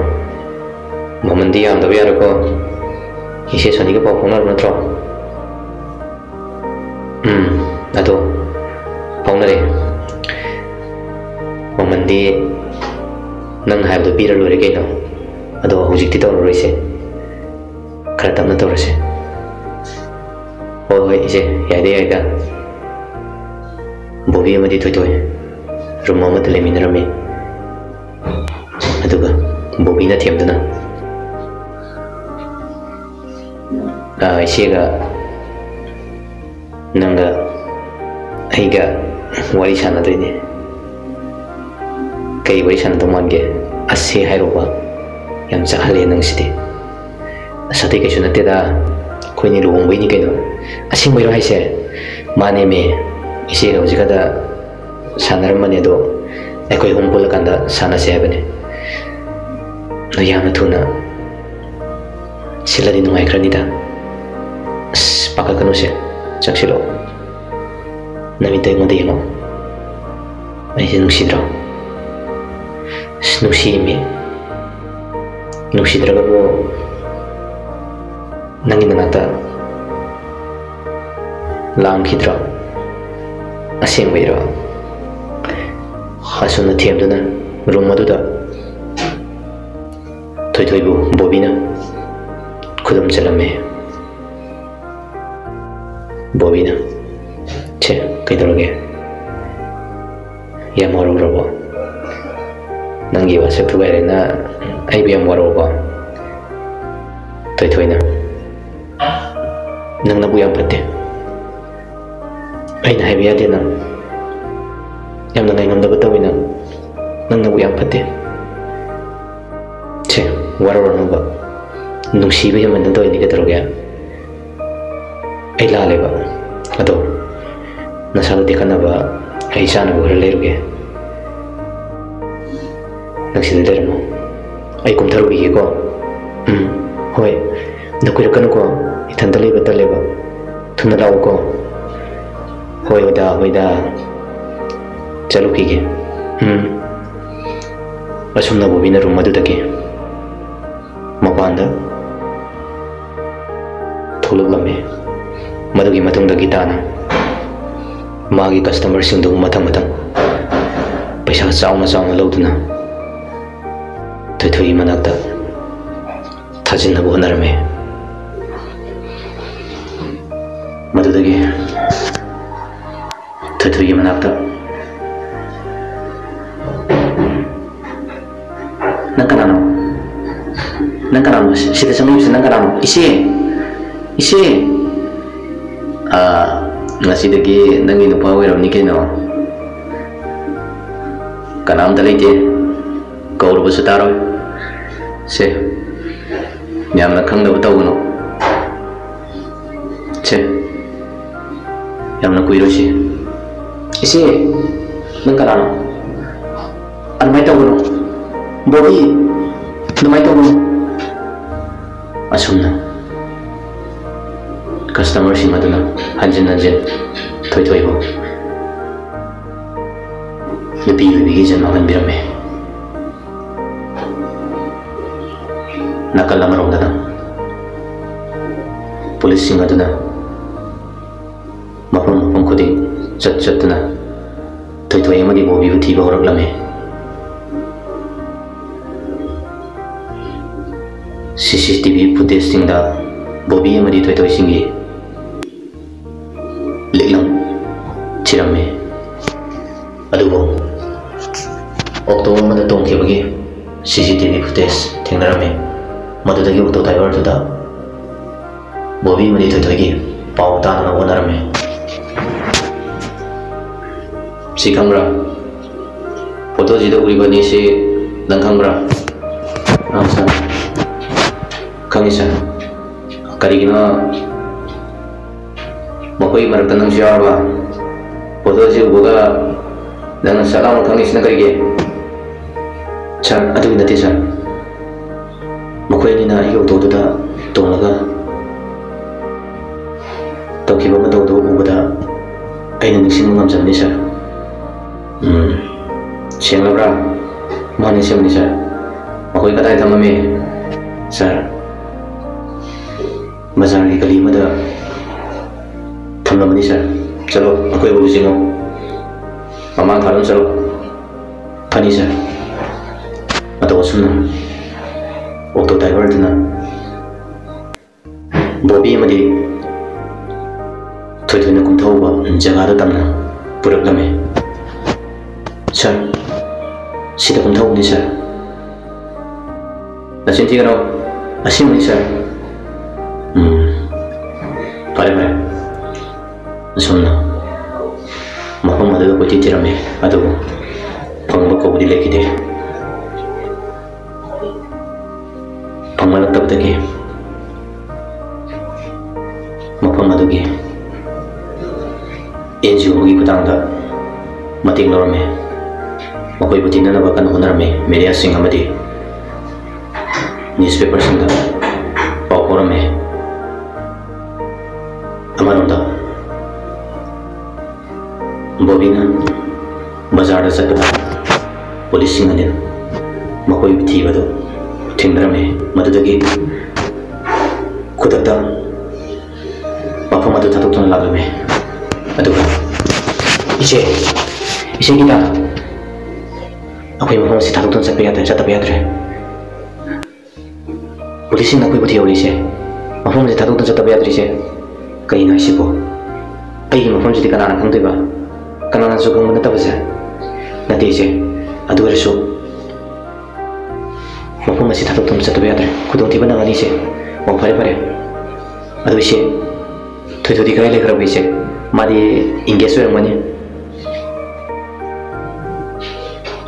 ꯃꯃꯟꯗꯤ ꯌꯥꯝꯗꯕ ꯌꯥꯔꯣꯏꯀꯣ꯫ ꯏꯆꯦ ꯁꯣꯅꯤꯒ ꯄꯥꯎ ꯐꯥꯎꯅꯔꯕ ꯅꯠꯇ꯭ꯔꯣ?" "ꯎꯝ, ꯑꯗꯣ ꯐꯥꯎꯅꯔꯦ꯫ ꯃꯃꯟꯗꯤ ꯅꯪ ꯍꯥꯏꯕꯗꯣ ꯄꯤꯔ ꯂꯣꯏꯔꯦ ꯀꯩꯅꯣ꯫ ꯑꯗꯣ ꯍꯧꯖꯤꯛꯇꯤ ꯇꯧꯔꯔꯣꯏꯁꯦ, ꯈꯔ ꯇꯞꯅ ꯇꯧꯔꯁꯦ꯫" "ꯍꯣꯏ, ꯍꯣꯏ, ꯏꯆꯦ, ꯌꯥꯏꯗ, ꯌꯥꯏꯗ꯫" ꯕꯣꯕꯤ ꯑꯃꯗꯤ ꯊꯣꯏꯊꯣꯏ ꯔꯨꯝ ꯑꯃꯗ ꯂꯩꯃꯤꯟꯅꯔꯝꯃꯤ꯫ ꯑꯗꯨꯒ ꯕꯣꯕꯤꯅ ꯊꯦꯝꯗꯨꯅ, "ꯑꯥ, ꯏꯆꯦꯒ ꯅꯪꯒ ꯑꯩꯒ ꯋꯥꯔꯤ ꯁꯥꯟꯅꯗꯣꯏꯅꯦ꯫ ꯀꯩ ꯋꯥꯔꯤ ꯁꯥꯟꯅꯗꯧ ꯃꯥꯟꯒꯦ? ꯑꯁꯦ ꯍꯥꯏꯔꯣꯕ꯫ ꯌꯥꯝ ꯆꯥꯛꯍꯜꯂꯦ ꯅꯪꯁꯤꯗꯤ꯫" "ꯑꯁ, ꯑꯇꯩ ꯀꯩꯁꯨ ꯅꯠꯇꯦꯗ, ꯑꯩꯈꯣꯏꯅꯤ ꯂꯨꯍꯣꯡꯕꯩꯅꯤ ꯀꯩꯅꯣ꯫" "ꯑꯁꯦꯡꯕꯩꯔꯣ ꯍꯥꯏꯁꯦ?" "ꯃꯥꯅꯦꯃꯦ, ꯏꯆꯦꯒ ꯍꯧꯖꯤꯛ ꯈꯛꯇ ꯁꯥꯟꯅꯔꯝꯕꯅꯦ, ꯑꯗꯣ ꯑꯩꯈꯣꯏ ꯑꯍꯨꯝ ꯄꯨꯜꯂꯀꯥꯟꯗ ꯁꯥꯟꯅꯁꯦ ꯍꯥꯏꯕꯅꯦ꯫ ꯑꯗꯣ ꯌꯥꯝꯅ ꯊꯨꯅ ꯁꯤꯜꯂꯗꯤ ꯅꯨꯡꯉꯥꯏꯈ꯭ꯔꯅꯤꯗ꯫" "ꯑꯁ, ꯄꯥꯈꯠꯀꯅꯨꯁꯦ, ꯆꯪꯁꯤꯜꯂꯛꯑꯣ꯫ ꯅꯃꯤꯠꯇ ꯑꯩꯉꯣꯟꯗ ꯌꯦꯡꯉꯣ꯫ ꯑꯩꯁꯦ ꯅꯨꯡꯁꯤꯗ꯭ꯔꯣ? ꯑꯁ, ꯅꯨꯡꯁꯤꯃꯤ꯫ ꯅꯨꯡꯁꯤꯗ꯭ꯔꯒꯕꯨ ꯅꯪꯒꯤ ꯅꯅꯥꯛꯇ ꯂꯥꯡꯈꯤꯗ꯭ꯔꯣ? ꯑꯁꯦꯡꯕꯩꯔꯣ?" ꯑꯁꯨꯝꯅ ꯊꯦꯝꯗꯨꯅ ꯔꯨꯝ ꯑꯗꯨꯗ ꯊꯣꯏꯊꯣꯏꯕꯨ ꯕꯣꯕꯤꯅ ꯈꯨꯗꯨꯝ ꯆꯜꯂꯝꯃꯦ꯫ ꯕꯣꯕꯤꯅ, "ꯁꯦ, ꯀꯩꯗꯧꯔꯒꯦ? ꯌꯥꯝ ꯋꯥꯔꯧꯔꯕꯣ? ꯅꯪꯒꯤ ꯋꯥꯁꯛꯇꯨꯒ ꯍꯥꯏꯔꯦꯅ ꯑꯩꯕꯨ ꯌꯥꯝ ꯋꯥꯔꯧꯔꯕꯣ?" ꯊꯣꯏꯊꯣꯏꯅ, "ꯅꯪ ꯅꯕꯨꯛ ꯌꯥꯝ ꯐꯠꯇꯦ꯫ ꯑꯩꯅ ꯍꯥꯏꯕ ꯌꯥꯗꯦ ꯅꯪ꯫ ꯌꯥꯝꯅ ꯉꯥꯏꯉꯝꯗꯕ ꯇꯧꯋꯤ ꯅꯪ꯫ ꯅꯪ ꯅꯕꯨꯛ ꯌꯥꯝ ꯐꯠꯇꯦ꯫ ꯁꯦ, ꯋꯥꯔꯧꯔꯅꯨꯕ꯫ ꯅꯨꯡꯁꯤꯕ ꯍꯦꯟꯃꯟꯗꯅ ꯇꯧꯔꯤꯅꯤ, ꯀꯩꯗꯧꯔꯒꯦ? ꯑꯩ ꯂꯥꯜꯂꯦꯕ꯫ ꯑꯗꯣ ꯅꯁꯥꯗꯣ ꯇꯦꯛꯈꯠꯅꯕ ꯑꯩ ꯆꯥꯅꯕ ꯈꯔ ꯂꯩꯔꯨꯒꯦ꯫ ꯅꯪ ꯁꯤꯗ ꯂꯩꯔꯝꯃꯣ, ꯑꯩ ꯀꯨꯝꯊꯔꯨꯈꯤꯒꯦꯀꯣ꯫" "ꯎꯝ, ꯍꯣꯏ꯫ ꯑꯗꯣ ꯀꯨꯏꯔꯛꯀꯅꯨꯀꯣ, ꯏꯊꯟꯇ ꯂꯩꯕ ꯇꯜꯂꯦꯕ꯫ ꯊꯨꯅ ꯂꯥꯛꯎꯀꯣ꯫" "ꯍꯣꯏ, ꯍꯣꯏꯗ, ꯍꯣꯏꯗ, ꯆꯠꯂꯨꯈꯤꯒꯦ꯫" ꯎꯝ꯫ ꯑꯁꯨꯝꯅ ꯕꯣꯕꯤꯅ ꯔꯨꯝ ꯑꯗꯨꯗꯒꯤ ꯃꯄꯥꯟꯗ ꯊꯣꯛꯂꯛꯂꯝꯃꯤ꯫ ꯃꯗꯨꯒꯤ ꯃꯇꯨꯡꯗ ꯒꯤꯇꯥꯅ ꯃꯥꯒꯤ ꯀꯁꯇꯃꯔꯁꯤꯡꯗꯨꯕꯨ ꯃꯊꯪ ꯃꯊꯪ ꯄꯩꯁꯥ ꯆꯥꯎꯅ ꯆꯥꯎꯅ ꯂꯧꯗꯨꯅ ꯊꯣꯏꯊꯣꯏꯒꯤ ꯃꯅꯥꯛꯇ ꯊꯥꯖꯤꯟꯅꯕ ꯍꯣꯠꯅꯔꯝꯃꯤ꯫ ꯃꯗꯨꯗꯒꯤ ꯊꯣꯏꯊꯣꯏꯒꯤ ꯃꯅꯥꯛꯇ, "ꯅꯪ ꯀꯅꯥꯅꯣ? ꯅꯪ ꯀꯅꯥꯅꯣ? ꯁꯤ-, ꯁꯤꯗ ꯆꯪꯉꯛꯏꯕꯁꯤ ꯅꯪ ꯀꯅꯥꯅꯣ? ꯏꯆꯦ! ꯏꯆꯦ!" "ꯑꯥ, ꯉꯁꯤꯗꯒꯤ ꯅꯪꯒꯤ ꯅꯨꯄꯥ ꯑꯣꯏꯔꯕꯅꯤ ꯀꯩꯅꯣ꯫ ꯀꯅꯥꯝꯇ ꯂꯩꯇꯦ꯫ ꯀꯧꯔꯕꯁꯨ ꯇꯥꯔꯣꯏ꯫ ꯁꯦ, ꯌꯥꯝꯅ ꯈꯪꯗꯕ ꯇꯧꯒꯅꯨ꯫ ꯁꯦ, ꯌꯥꯝꯅ ꯀꯨꯏꯔꯣꯏꯁꯤ꯫" "ꯏꯆꯦ, ꯅꯪ ꯀꯅꯥꯅꯣ? ꯑꯗꯨꯃꯥꯏꯅ ꯇꯧꯒꯅꯨ꯫ ꯕꯣꯕꯤ, ꯑꯗꯨꯃꯥꯏꯅ ꯇꯧꯒꯅꯨ꯫" ꯑꯁꯨꯝꯅ ꯀꯁꯇꯃꯔꯁꯤꯡ ꯑꯗꯨꯅ ꯍꯟꯖꯤꯟ ꯍꯟꯖꯤꯟ ꯊꯣꯏꯊꯣꯏꯕꯨ ꯅꯨꯄꯤ ꯑꯣꯏꯕꯤꯒꯤ ꯖꯟꯃ ꯍꯟꯕꯤꯔꯝꯃꯤ꯫ ꯅꯥꯀꯜ ꯑꯃꯔꯣꯝꯗꯅ ꯄꯨꯂꯤꯁꯁꯤꯡ ꯑꯗꯨꯅ ꯃꯐꯝ ꯃꯐꯝ ꯈꯨꯗꯤꯡ ꯆꯠ ꯆꯠꯇꯨꯅ ꯊꯣꯏꯊꯣꯏ ꯑꯃꯗꯤ ꯕꯣꯕꯤꯕꯨ ꯊꯤꯕ ꯍꯧꯔꯛꯂꯝꯃꯤ꯫ ꯁꯤ ꯁꯤ ꯇꯤ ꯚꯤ ꯐꯨꯇꯦꯖꯁꯤꯡꯗ ꯕꯣꯕꯤ ꯑꯃꯗꯤ ꯊꯣꯏꯊꯣꯏꯁꯤꯡꯒꯤ ꯂꯤꯛꯂꯝ ꯊꯤꯔꯝꯃꯤ꯫ ꯑꯗꯨꯕꯨ ꯑꯣꯛꯇꯣ ꯑꯃꯗ ꯇꯣꯡꯈꯤꯕꯒꯤ ꯁꯤ ꯁꯤ ꯇꯤ ꯚꯤ ꯐꯨꯇꯦꯖ ꯊꯦꯡꯅꯔꯝꯃꯤ꯫ ꯃꯗꯨꯗꯒꯤ ꯑꯣꯛꯇꯣ ꯗ꯭ꯔꯥꯏꯚꯔꯗꯨꯗ ꯕꯣꯕꯤ ꯑꯃꯗꯤ ꯊꯣꯏꯊꯣꯏꯒꯤ ꯄꯥꯎ ꯇꯥꯅꯅꯕ ꯍꯣꯠꯅꯔꯝꯃꯤ꯫ "ꯁꯤ ꯈꯪꯕ꯭ꯔꯥ? ꯐꯣꯇꯣꯁꯤꯗ ꯎꯔꯤꯕ ꯑꯅꯤꯁꯤ ꯅꯪ ꯈꯪꯕ꯭ꯔꯥ?" "ꯑꯥ, ꯁꯥꯔ, ꯈꯪꯉꯤ, ꯁꯥꯔ꯫ ꯀꯔꯤꯒꯤꯅꯣ ꯃꯈꯣꯏꯒꯤ ꯃꯔꯛꯇ ꯅꯪꯁꯨ ꯌꯥꯎꯔꯕ? ꯐꯣꯇꯣꯁꯤ ꯎꯕꯒ ꯅꯪꯅ ꯁꯠ ꯂꯥꯎꯅ ꯈꯪꯉꯤꯁꯤꯅ ꯀꯔꯤꯒꯤ?" "ꯁꯥꯔ, ꯑꯗꯨꯒꯤ ꯅꯠꯇꯦ, ꯁꯥꯔ꯫ ꯃꯈꯣꯏ ꯑꯅꯤꯅ ꯑꯩꯒꯤ ꯑꯣꯇꯣꯗꯨꯗ ꯇꯣꯡꯂꯒ ꯇꯧꯈꯤꯕ ꯃꯇꯧꯗꯨ ꯎꯕꯗ ꯑꯩꯅ ꯅꯤꯡꯁꯤꯡꯕ ꯉꯝꯖꯕꯅꯤ, ꯁꯥꯔ꯫ ꯎꯝ, ꯁꯦꯡꯂꯕ꯭ꯔꯥ? ꯃꯥꯅꯤ, ꯁꯦꯡꯕꯅꯤ, ꯁꯥꯔ꯫ ꯃꯈꯣꯏ ꯀꯗꯥꯏ ꯊꯝꯂꯝꯃꯤ, ꯁꯥꯔ? ꯕꯖꯥꯔꯒꯤ ꯒꯂꯤ ꯑꯃꯗ ꯊꯝꯂꯝꯃꯅꯤ, ꯁꯥꯔ꯫ ꯆꯠꯂꯣ, ꯑꯀꯣꯏꯕꯗꯨ ꯌꯦꯡꯉꯣ꯫ ꯃꯃꯥꯡ ꯊꯥꯗꯨꯝ ꯆꯠꯂꯣ꯫ ꯐꯅꯤ, ꯁꯥꯔ꯫ ꯃꯇꯧ ꯑꯁꯨꯝꯅ ꯑꯣꯇꯣ ꯗ꯭ꯔꯥꯏꯚꯔꯗꯨꯅ ꯕꯣꯕꯤ ꯑꯃꯗꯤ ꯊꯣꯏꯊꯣꯏꯅ ꯀꯨꯝꯊꯍꯧꯕ ꯖꯒꯥꯗꯨ ꯇꯝꯅ ꯄꯨꯔꯛꯂꯝꯃꯤ꯫ ꯁꯥꯔ, ꯁꯤꯗ ꯀꯨꯝꯊꯍꯧꯕꯅꯤ, ꯁꯥꯔ꯫ ꯅꯆꯤꯟ ꯊꯤꯒꯅꯨ꯫ ꯑꯁꯦꯡꯕꯅꯤ, ꯁꯥꯔ꯫ ꯎꯝ, ꯐꯔꯦ, ꯐꯔꯦ꯫ ꯑꯁꯨꯝꯅ ꯃꯐꯝ ꯑꯗꯨꯗ ꯀꯣꯏꯊꯤ ꯊꯤꯔꯝꯃꯤ, ꯑꯗꯨꯕꯨ ꯐꯪꯕ ꯀꯧꯕꯗꯤ ꯂꯩꯈꯤꯗꯦ꯫ ꯐꯪꯂꯛꯇꯕꯗꯒꯤ ꯃꯐꯝ ꯑꯗꯨꯒꯤ ꯑꯦꯟ ꯖꯤ ꯑꯣꯒꯤ ꯈꯨꯠꯊꯥꯡꯗ ꯃꯇꯦꯡ ꯂꯧꯔꯝꯃꯤ꯫ ꯃꯈꯣꯏꯕꯨ ꯊꯤꯅꯅꯕ ꯀꯟꯅ ꯍꯣꯠꯅꯔꯝꯃꯤ꯫ ꯃꯦꯗꯤꯌꯥꯁꯤꯡ ꯑꯃꯗꯤ ꯅ꯭ꯌꯨꯁꯄꯦꯄꯔꯁꯤꯡꯗ ꯄꯥꯎ ꯐꯥꯎꯔꯝꯃꯤ꯫ ꯑꯃꯔꯣꯝꯗ ꯕꯣꯕꯤꯅ ꯕꯖꯥꯔꯗ ꯆꯠꯄꯗ ꯄꯨꯂꯤꯁꯁꯤꯡ ꯑꯗꯨꯅ ꯃꯈꯣꯏꯕꯨ ꯊꯤꯕꯗꯨ ꯊꯤꯡꯅꯔꯝꯃꯤ꯫ ꯃꯗꯨꯗꯒꯤ ꯈꯨꯗꯛꯇ ꯃꯐꯝ ꯑꯗꯨ ꯊꯥꯗꯣꯛꯇꯨꯅ ꯂꯥꯛꯂꯝꯃꯤ꯫ ꯑꯗꯨꯒ, "ꯏꯆꯦ, ꯏꯆꯦ ꯒꯤꯇꯥ, ꯑꯩꯈꯣꯏ ꯃꯐꯝ ꯑꯁꯤ ꯊꯥꯗꯣꯛꯇꯨꯅ ꯆꯠꯄ ꯌꯥꯗ꯭ꯔꯦ, ꯆꯠꯇꯕ ꯌꯥꯗ꯭ꯔꯦ꯫ ꯄꯨꯂꯤꯁꯁꯤꯡꯅ ꯑꯩꯈꯣꯏꯕꯨ ꯊꯤꯍꯧꯔꯤꯁꯦ, ꯃꯐꯝ ꯑꯁꯤ ꯊꯥꯗꯣꯛꯇꯨꯅ ꯆꯠꯇꯕ ꯌꯥꯗ꯭ꯔꯤꯁꯦ ꯀꯩꯅꯣ ꯍꯥꯏꯁꯤꯕꯣ? ꯑꯩꯒꯤ ꯃꯐꯝꯁꯤꯗꯤ ꯀꯅꯥꯅ ꯈꯪꯗꯣꯏꯕ? ꯀꯅꯥꯅꯁꯨ ꯈꯪꯕ ꯅꯠꯇꯕꯁꯦ?" "ꯅꯠꯇꯦ, ꯏꯆꯦ, ꯑꯗꯨ ꯑꯣꯏꯔꯁꯨ ꯃꯐꯝ ꯑꯁꯤ ꯊꯥꯗꯣꯛꯇꯨꯅ ꯆꯠꯇꯕ ꯌꯥꯗ꯭ꯔꯦ꯫ ꯈꯨꯗꯣꯡꯊꯤꯕ ꯅꯪꯒꯅꯤ, ꯏꯆꯦ꯫" "ꯑꯣ, ꯐꯔꯦ, ꯐꯔꯦ꯫ ꯑꯗꯨ ꯏꯆꯦ, ꯊꯣꯏꯊꯣꯏꯗꯤ ꯀꯗꯥꯏ ꯂꯩꯈ꯭ꯔꯕ, ꯏꯆꯦ? ꯃꯥꯗꯤ engage ꯑꯣꯏꯔꯝꯒꯅꯤ꯫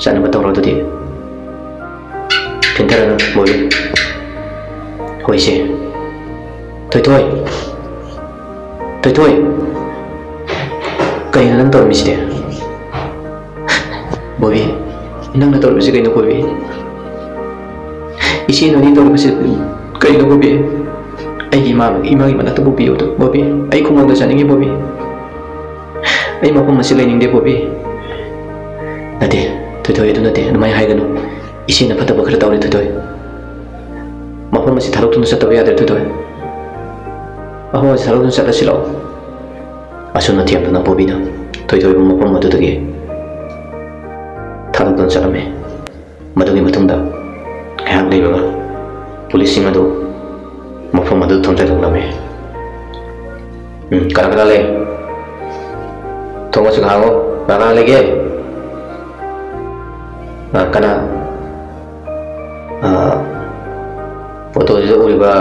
ꯆꯠꯅꯕ ꯇꯧꯔꯣ ꯑꯗꯨꯗꯤ꯫ ꯐꯤꯟꯊꯔꯅꯨ, ꯕꯣꯕꯤ꯫" "ꯍꯣꯏ, ꯏꯆꯦ꯫ ꯊꯣꯏꯊꯣꯏ, ꯊꯣꯏꯊꯣꯏ, ꯀꯩꯅꯣ ꯅꯪ ꯇꯧꯔꯝꯃꯤꯁꯤꯗꯤ?" "ꯕꯣꯕꯤ, ꯅꯪꯅ ꯇꯧꯔꯝꯃꯤꯁꯤ ꯀꯩꯅꯣ, ꯕꯣꯕꯤ? ꯏꯆꯦ ꯅꯣꯏꯅꯤ ꯇꯧꯔꯝꯃꯤꯁꯤ ꯀꯩꯅꯣ, ꯕꯣꯕꯤ? ꯑꯩꯒꯤ ꯏꯃꯥ, ꯏꯃꯥꯒꯤ ꯃꯅꯥꯛꯇ ꯄꯨꯕꯤꯌꯨ ꯑꯗꯨ, ꯕꯣꯕꯤ꯫ ꯑꯩ ꯈꯨꯡꯒꯪꯗ ꯆꯠꯅꯤꯡꯉꯤ, ꯕꯣꯕꯤ꯫" ꯑꯩ ꯃꯐꯝ ꯑꯁꯤ ꯂꯩꯅꯤꯡꯗꯦ, ꯕꯣꯕꯤ꯫ ꯅꯠꯇꯦ, ꯊꯣꯏꯊꯣꯏ, ꯑꯗꯨ ꯅꯠꯇꯦ, ꯑꯗꯨꯃꯥꯏꯅ ꯍꯥꯏꯒꯅꯨ꯫ ꯏꯆꯦꯅ ꯐꯠꯇꯕ ꯈꯔ ꯇꯧꯔꯦ, ꯊꯣꯏꯊꯣꯏ꯫ ꯃꯐꯝ ꯑꯁꯤ ꯊꯥꯗꯣꯛꯇꯨꯅ ꯆꯠꯇꯕ ꯌꯥꯗ꯭ꯔꯦ, ꯊꯣꯏꯊꯣꯏ꯫ ꯃꯐꯝ ꯑꯁꯤ ꯊꯥꯗꯣꯛꯇꯨꯅ ꯆꯠꯂꯁꯤ ꯂꯥꯛꯑꯣ꯫ ꯑꯁꯨꯝꯅ ꯊꯦꯝꯗꯨꯅ ꯕꯣꯕꯤꯅ ꯊꯣꯏꯊꯣꯏꯕꯨ ꯃꯐꯝ ꯑꯗꯨꯗꯒꯤ ꯊꯥꯗꯣꯛꯇꯨꯅ ꯆꯠꯂꯝꯃꯤ꯫ ꯃꯗꯨꯒꯤ ꯃꯇꯨꯡꯗ ꯉꯥꯏꯍꯥꯛ ꯂꯩꯕꯒ ꯄꯨꯂꯤꯁꯁꯤꯡ ꯑꯗꯨ ꯃꯐꯝ ꯑꯗꯨ ꯊꯣꯝꯖꯤꯜꯂꯛꯂꯝꯃꯤ꯫ "ꯎꯝ, ꯀꯅꯥ ꯀꯅꯥ ꯂꯩ? ꯊꯣꯡ ꯑꯁꯤ ꯍꯥꯡꯉꯨ꯫ ꯀꯅꯥ ꯀꯅꯥ ꯂꯩꯒꯦ? ꯑ, ꯀꯅꯥ? ꯑ, ꯐꯣꯇꯣꯁꯤꯗ ꯎꯔꯤꯕ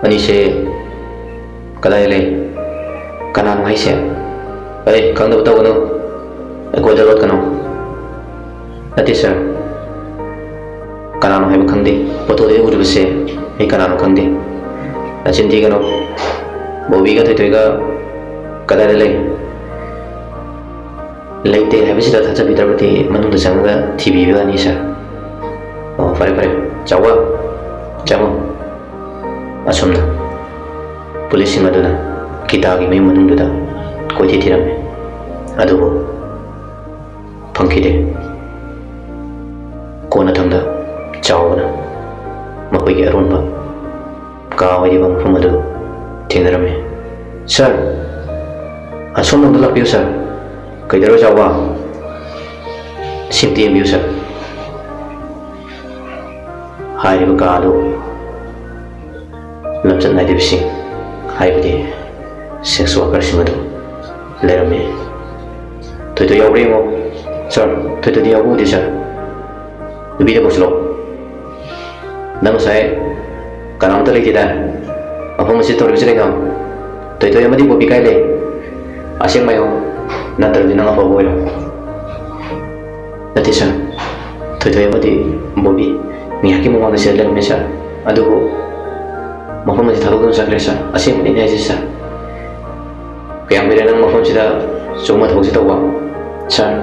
ꯑꯅꯤꯁꯦ ꯀꯗꯥꯏ ꯂꯩ? ꯀꯅꯥꯅꯣ ꯍꯥꯏꯁꯦ? ꯑꯦ, ꯈꯪꯗꯕ ꯇꯧꯒꯅꯨ꯫ ꯑꯩꯈꯣꯏꯗ ꯂꯣꯠꯀꯅꯨ꯫" "ꯅꯠꯇꯦ, ꯁꯥꯔ꯫ ꯀꯅꯥꯅꯣ ꯍꯥꯏꯕ ꯈꯪꯗꯦ꯫ ꯐꯣꯇꯣꯗ ꯎꯔꯤꯕꯁꯦ ꯑꯩ ꯀꯅꯥꯅꯣ ꯈꯪꯗꯦ꯫" "ꯅꯆꯤꯟ ꯊꯤꯒꯅꯨ꯫ ꯕꯣꯕꯤꯒ ꯊꯣꯏꯊꯣꯏꯒ ꯀꯗꯥꯏꯗ ꯂꯩ?" "ꯂꯩꯇꯦ ꯍꯥꯏꯕꯁꯤꯗ ꯊꯥꯖꯕꯤꯗ꯭ꯔꯕꯗꯤ ꯃꯅꯨꯡꯗ ꯆꯪꯉꯒ ꯊꯤꯕꯤꯕ ꯌꯥꯅꯤ, ꯁꯥꯔ꯫" "ꯑꯣ, ꯐꯔꯦ, ꯐꯔꯦ꯫ ꯆꯥꯎꯕ, ꯆꯪꯉꯣ꯫" ꯑꯁꯨꯝꯅ ꯄꯨꯂꯤꯁꯁꯤꯡ ꯑꯗꯨꯅ ꯒꯤꯇꯥꯒꯤ ꯃꯌꯨꯝ ꯃꯅꯨꯡꯗꯨꯗ ꯀꯣꯏꯊꯤ ꯊꯤꯔꯝꯃꯤ꯫ ꯑꯗꯨꯕꯨ ꯐꯪꯈꯤꯗꯦ꯫ ꯀꯣꯟꯅꯊꯪꯗ ꯆꯥꯎꯕꯅ ꯃꯈꯣꯏꯒꯤ ꯑꯔꯣꯟꯕ ꯀꯥ ꯑꯣꯏꯔꯤꯕ ꯃꯐꯝ ꯑꯗꯨ ꯊꯦꯡꯅꯔꯝꯃꯤ꯫ "ꯁꯥꯔ, ꯑꯁꯣꯝꯂꯣꯝꯗ ꯂꯥꯛꯄꯤꯌꯨ, ꯁꯥꯔ꯫" "ꯀꯩꯗꯧꯔꯦ, ꯆꯥꯎꯕ?" "ꯁꯤꯝꯇ ꯌꯦꯡꯕꯤꯌꯨ, ꯁꯥꯔ꯫ ꯍꯥꯏꯔꯤꯕ ꯀꯥ ꯑꯗꯨ ꯂꯝꯆꯠ ꯅꯥꯏꯗꯕꯁꯤꯡ, ꯍꯥꯏꯕꯗꯤ ꯁꯦꯛꯁ ꯋꯥꯔꯀꯔꯁꯤꯡ ꯑꯗꯨ ꯂꯩꯔꯝꯃꯤ꯫" "ꯊꯣꯏꯊꯣꯏ ꯌꯥꯎꯕ꯭ꯔꯥ ꯌꯦꯡꯉꯣ꯫" "ꯁꯥꯔ, ꯊꯣꯏꯊꯣꯏꯗꯤ ꯌꯥꯎꯕ ꯎꯗꯦ, ꯁꯥꯔ꯫ ꯅꯨꯄꯤꯗ ꯀꯧꯁꯤꯜꯂꯣ꯫" "ꯅꯪ ꯉꯁꯥꯏ ꯀꯅꯥꯝꯇ ꯂꯩꯇꯦꯗꯥꯏ? ꯃꯐꯝ ꯑꯁꯤ ꯇꯧꯔꯤꯕꯁꯤ ꯀꯩꯅꯣ? ꯊꯣꯏꯊꯣꯏ ꯑꯃꯗꯤ ꯕꯣꯕꯤ ꯀꯥꯏ ꯂꯩ? ꯑꯁꯦꯡꯕ ꯍꯥꯏꯌꯣ, ꯅꯠꯇ꯭ꯔꯗꯤ ꯅꯪ ꯑꯐꯕ ꯑꯣꯏꯔꯣ꯫" "ꯅꯠꯇꯦ, ꯁꯥꯔ꯫ ꯊꯣꯏꯊꯣꯏ ꯑꯃꯗꯤ ꯕꯣꯕꯤ ꯉꯥꯏꯍꯥꯛꯀꯤ ꯃꯃꯥꯡꯗ ꯁꯤꯗ ꯂꯩꯔꯝꯃꯦ, ꯁꯥꯔ꯫ ꯑꯗꯨꯕꯨ ꯃꯐꯝ ꯑꯁꯤ ꯊꯥꯗꯣꯛꯇꯨꯅ ꯆꯠꯈ꯭ꯔꯦ, ꯁꯥꯔ꯫ ꯑꯁꯦꯡꯕꯅꯤ ꯑꯩꯅ ꯍꯥꯏꯁꯦ, ꯁꯥꯔ꯫" "ꯀꯌꯥꯝ ꯀꯨꯏꯔꯦ ꯅꯪ ꯃꯐꯝꯁꯤꯗ ꯁꯨꯒꯨꯝꯕ ꯊꯕꯛꯁꯤ ꯇꯧꯕ?" "ꯁꯥꯔ,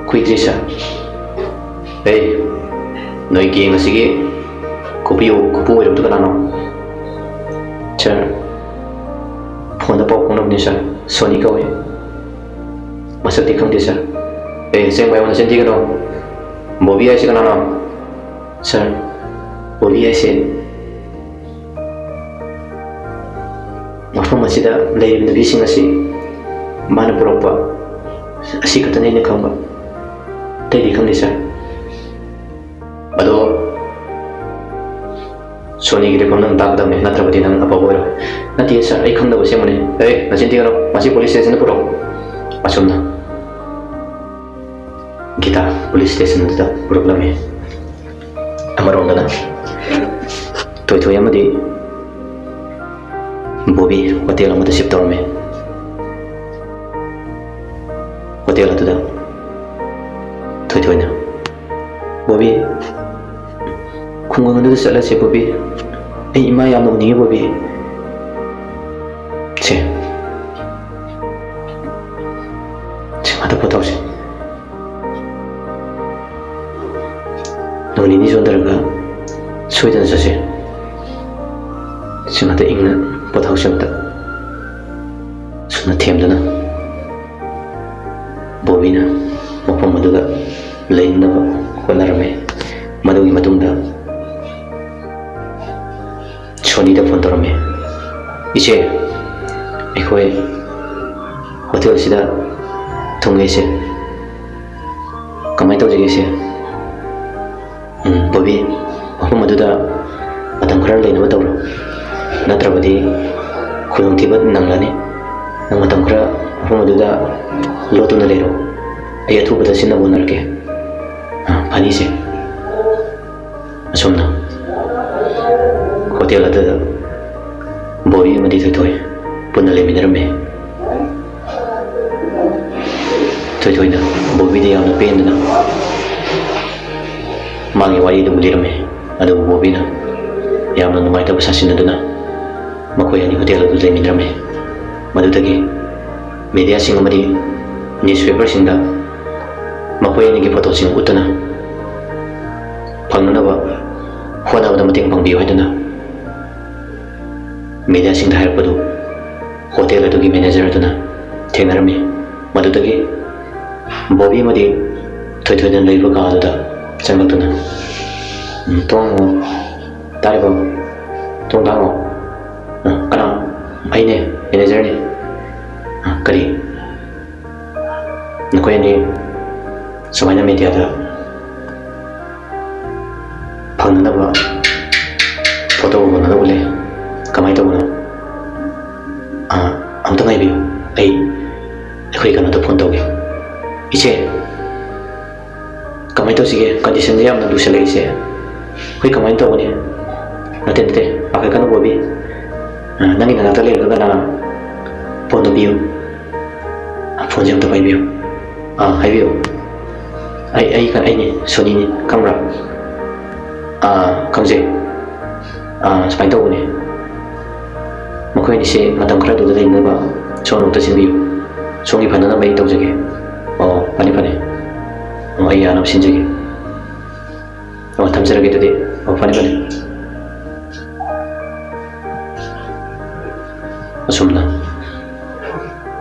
ꯀꯨꯏꯗ꯭ꯔꯤ, ꯁꯥꯔ꯫" "ꯑꯦ, ꯅꯣꯏ ꯒꯦꯡ ꯑꯁꯤꯒꯤ ꯈꯨꯄꯨ, ꯈꯨꯄꯨ ꯑꯣꯏꯔꯕꯗꯨ ꯀꯅꯥꯅꯣ?" "ꯁꯥꯔ, ꯐꯣꯟꯗ ꯄꯥꯎ ꯐꯥꯎꯅꯕꯅꯤ ꯁꯥꯔ꯫ ꯁꯣꯅꯤ ꯀꯧꯏ꯫ ꯃꯁꯛꯇꯤ ꯈꯪꯗꯦ ꯁꯥꯔ꯫ ꯑꯦ, ꯑꯁꯦꯡꯕ ꯑꯩꯉꯣꯟꯗ ꯆꯤꯟ ꯊꯤꯒꯅꯨ꯫ ꯕꯣꯕꯤ ꯍꯥꯏꯁꯤ ꯀꯅꯥꯅꯣ? ꯁꯥꯔ, ꯕꯣꯕꯤ ꯍꯥꯏꯁꯦ ꯃꯐꯝ ꯑꯁꯤꯗ ꯂꯩꯔꯤꯕ ꯅꯨꯄꯤꯁꯤꯡ ꯑꯁꯤ ꯃꯥꯅ ꯄꯨꯔꯛꯄ ꯑꯁꯤ ꯈꯛꯇꯅꯤ ꯑꯩꯅ ꯈꯪꯕ꯫ ꯑꯇꯩꯗꯤ ꯈꯪꯗꯦ ꯁꯥꯔ꯫ ꯑꯗꯣ ꯁꯣꯅꯤꯒꯤ ꯂꯩꯐꯝ ꯅꯪ ꯇꯥꯛꯀꯗꯕꯅꯤ, ꯅꯠꯇ꯭ꯔꯕꯗꯤ ꯅꯪ ꯑꯐꯕ ꯑꯣꯏꯔꯣꯏ꯫ ꯅꯠꯇꯦ ꯁꯥꯔ, ꯑꯩ ꯈꯪꯗꯕ ꯑꯁꯦꯡꯕꯅꯤ꯫ ꯑꯦ, ꯅꯆꯤꯟ ꯊꯤꯒꯅꯨ, ꯃꯁꯤ ꯄꯨꯂꯤꯁ ꯁ꯭ꯇꯦꯁꯟꯗ ꯄꯨꯔꯛꯑꯣ꯫ ꯑꯁꯨꯝꯅ ꯒꯤꯇꯥ ꯄꯨꯂꯤꯁ ꯁ꯭ꯇꯦꯁꯟ ꯑꯗꯨꯗ ꯄꯨꯔꯛꯂꯝꯃꯤ꯫ ꯑꯃꯔꯣꯝꯗꯅ ꯊꯣꯏꯊꯣꯏ ꯑꯃꯗꯤ ꯕꯣꯕꯤ ꯍꯣꯇꯦꯜ ꯑꯃꯗ ꯁꯤꯞ ꯇꯧꯔꯝꯃꯤ꯫ ꯍꯣꯇꯦꯜ ꯑꯗꯨꯗ ꯊꯣꯏꯊꯣꯏꯅ, "ꯕꯣꯕꯤ, ꯈꯨꯡꯒꯪ ꯑꯗꯨꯗ ꯆꯠꯂꯁꯦ ꯕꯣꯕꯤ꯫ ꯑꯩ ꯏꯃꯥ ꯌꯥꯝꯅ ꯎꯅꯤꯡꯉꯤ ꯕꯣꯕꯤ꯫ ꯁꯦ, ꯁꯦ, ꯉꯥꯛꯇ ꯄꯣꯊꯥꯎꯁꯦ꯫ ꯅꯣꯡ ꯅꯤꯅꯤ ꯆꯣꯟꯊꯔꯒ ꯁꯣꯏꯗꯅ ꯆꯠꯁꯦ꯫ ꯁꯤ ꯉꯥꯛꯇ ꯏꯪꯅ ꯄꯣꯊꯥꯎꯁꯦ ꯑꯝꯇ"꯫ ꯁꯨꯝꯅ ꯊꯦꯝꯗꯨꯅ ꯕꯣꯕꯤꯅ ꯃꯐꯝ ꯑꯗꯨꯗ ꯂꯩꯅꯅꯕ ꯍꯣꯠꯅꯔꯝꯃꯤ꯫ ꯃꯗꯨꯒꯤ ꯃꯇꯨꯡꯗ ꯁꯣꯅꯤꯗ ꯐꯣꯟ ꯇꯧꯔꯝꯃꯤ꯫ "ꯏꯆꯦ, ꯑꯩꯈꯣꯏ ꯍꯣꯇꯦꯜꯁꯤꯗ ꯊꯨꯡꯉꯦ ꯏꯆꯦ꯫ ꯀꯃꯥꯏꯅ ꯇꯧꯁꯤꯒꯦ ꯏꯆꯦ?" "ꯎꯝ, ꯕꯣꯕꯤ, ꯃꯐꯝ ꯑꯗꯨꯗ ꯃꯇꯝ ꯈꯔ ꯂꯩꯅꯕ ꯇꯧꯔꯣ꯫ ꯅꯠꯇ꯭ꯔꯕꯗꯤ ꯈꯨꯗꯣꯡꯊꯤꯕ ꯅꯪꯂꯅꯤ꯫ ꯅꯪ ꯃꯇꯝ ꯈꯔ ꯃꯐꯝ ꯑꯗꯨꯗ ꯂꯣꯠꯇꯨꯅ ꯂꯩꯔꯣ꯫ ꯑꯩ ꯑꯊꯨꯕꯗ ꯁꯤꯟꯅꯕ ꯍꯣꯠꯅꯔꯛꯀꯦ꯫" "ꯑ, ꯐꯅꯤ ꯏꯆꯦ꯫" ꯑꯁꯨꯝꯅ ꯍꯣꯇꯦꯜ ꯑꯗꯨꯗ ꯕꯣꯕꯤ ꯑꯃꯗꯤ ꯊꯣꯏꯊꯣꯏ ꯄꯨꯟꯅ ꯂꯩꯃꯤꯟꯅꯔꯝꯃꯤ꯫ ꯊꯣꯏꯊꯣꯏꯅ ꯕꯣꯕꯤꯗ ꯌꯥꯝꯅ ꯄꯦꯟꯗꯨꯅ ꯃꯥꯒꯤ ꯋꯥꯔꯤꯗꯨꯕꯨ ꯂꯤꯔꯝꯃꯤ꯫ ꯑꯗꯨꯕꯨ ꯕꯣꯕꯤꯅ ꯌꯥꯝꯅ ꯅꯨꯡꯉꯥꯏꯇꯕ ꯁꯥꯁꯤꯟꯅꯗꯨꯅ ꯃꯈꯣꯏ ꯑꯅꯤ ꯍꯣꯇꯦꯜ ꯑꯗꯨꯗ ꯂꯩꯃꯤꯟꯅꯔꯝꯃꯤ꯫ ꯃꯗꯨꯗꯒꯤ ꯃꯦꯗꯤꯌꯥꯁꯤꯡ ꯑꯃꯗꯤ ꯅ꯭ꯌꯨꯁꯄꯦꯄꯔꯁꯤꯡꯗ ꯃꯈꯣꯏ ꯑꯅꯤꯒꯤ ꯐꯣꯇꯣꯁꯤꯡ ꯎꯠꯇꯨꯅ ꯐꯪꯅꯅꯕ ꯍꯣꯠꯅꯕꯗ ꯃꯇꯦꯡ ꯄꯥꯡꯕꯤꯌꯨ ꯍꯥꯏꯗꯨꯅ ꯃꯦꯗꯤꯌꯥꯁꯤꯡꯗ ꯍꯥꯏꯔꯛꯄꯗꯨ ꯍꯣꯇꯦꯜ ꯑꯗꯨꯒꯤ ꯃꯦꯅꯦꯖꯔ ꯑꯗꯨꯅ ꯊꯦꯡꯅꯔꯝꯃꯤ꯫ ꯃꯗꯨꯗꯒꯤ ꯕꯣꯕꯤ ꯑꯃꯗꯤ ꯊꯣꯏꯊꯣꯏꯅ ꯂꯩꯕ ꯀꯥ ꯑꯗꯨꯗ ꯆꯪꯂꯛꯇꯨꯅ, "ꯎꯝ, ꯊꯣꯡ ꯍꯥꯡꯉꯣ꯫ ꯇꯥꯔꯤꯕꯣ? ꯊꯣꯡ ꯍꯥꯡꯉꯣ꯫ ꯑ, ꯀꯅꯥ? ꯑꯩꯅꯦ, ꯃꯦꯅꯦꯖꯔꯅꯦ꯫ ꯑ, ꯀꯔꯤ? ꯅꯈꯣꯏ ꯑꯅꯤ ꯁꯨꯃꯥꯏꯅ ꯃꯦꯗꯤꯌꯥꯗ ꯐꯪꯅꯅꯕ ꯐꯣꯇꯣ ꯎꯅꯅꯕ ꯎꯠꯂꯦ꯫ ꯀꯃꯥꯏꯅ ꯇꯧꯕꯅꯣ? ꯑꯥ, ꯑꯝꯇ ꯉꯥꯏꯕꯤꯌꯨ, ꯑꯩ ꯑꯩꯈꯣꯏ ꯀꯩꯅꯣꯗ ꯐꯣꯟ ꯇꯧꯒꯦ꯫ ꯏꯆꯦ, ꯀꯃꯥꯏꯅ ꯇꯧꯁꯤꯒꯦ? ꯀꯟꯗꯤꯁꯟꯁꯦ ꯌꯥꯝꯅ ꯂꯨꯁꯜꯂꯛꯏꯁꯦ꯫ ꯑꯩꯈꯣꯏ ꯀꯃꯥꯏꯅ ꯇꯧꯒꯅꯤ? ꯅꯠꯇꯦ, ꯅꯠꯇꯦ, ꯄꯥꯈꯠꯀꯅꯨ ꯕꯣꯕꯤ꯫ ꯑꯥ, ꯅꯪꯒꯤ ꯅꯅꯥꯛꯇ ꯂꯩꯔꯒ ꯀꯅꯥ? ꯐꯣꯟꯗꯣ ꯄꯤꯌꯨ꯫ ꯑꯥ, ꯐꯣꯟꯁꯦ ꯑꯝꯇ ꯄꯥꯏꯕꯤꯌꯨ꯫ ꯑꯥ, ꯍꯥꯏꯕꯤꯌꯨ꯫ ꯑꯩ, ꯑꯩ, ꯑꯩꯅꯦ, ꯁꯣꯅꯤꯅꯦ, ꯈꯪꯕ꯭ꯔꯥ? ꯑꯥ, ꯈꯪꯖꯩ꯫ ꯑꯥ, ꯁꯨꯃꯥꯏꯅ ꯇꯧꯕꯅꯦ, ꯃꯈꯣꯏ ꯑꯅꯤꯁꯦ ꯃꯇꯝ ꯈꯔ ꯑꯗꯨꯗ ꯂꯩꯅꯕ ꯁꯣꯝꯅ ꯑꯝꯇ ꯁꯤꯟꯕꯤꯌꯨ꯫ ꯁꯣꯝꯒꯤ ꯐꯅꯅꯕ ꯑꯩ ꯇꯧꯖꯒꯦ꯫ ꯑꯣ, ꯐꯅꯤ, ꯐꯅꯤ꯫ ꯑꯣ, ꯑꯩ ꯌꯥꯅꯕ ꯁꯤꯟꯖꯒꯦ꯫ ꯑꯣ, ꯊꯝꯖꯔꯒꯦ ꯑꯗꯨꯗꯤ꯫ ꯑꯣ, ꯐꯅꯤ, ꯐꯅꯤ꯫ ꯑꯁꯨꯝꯅ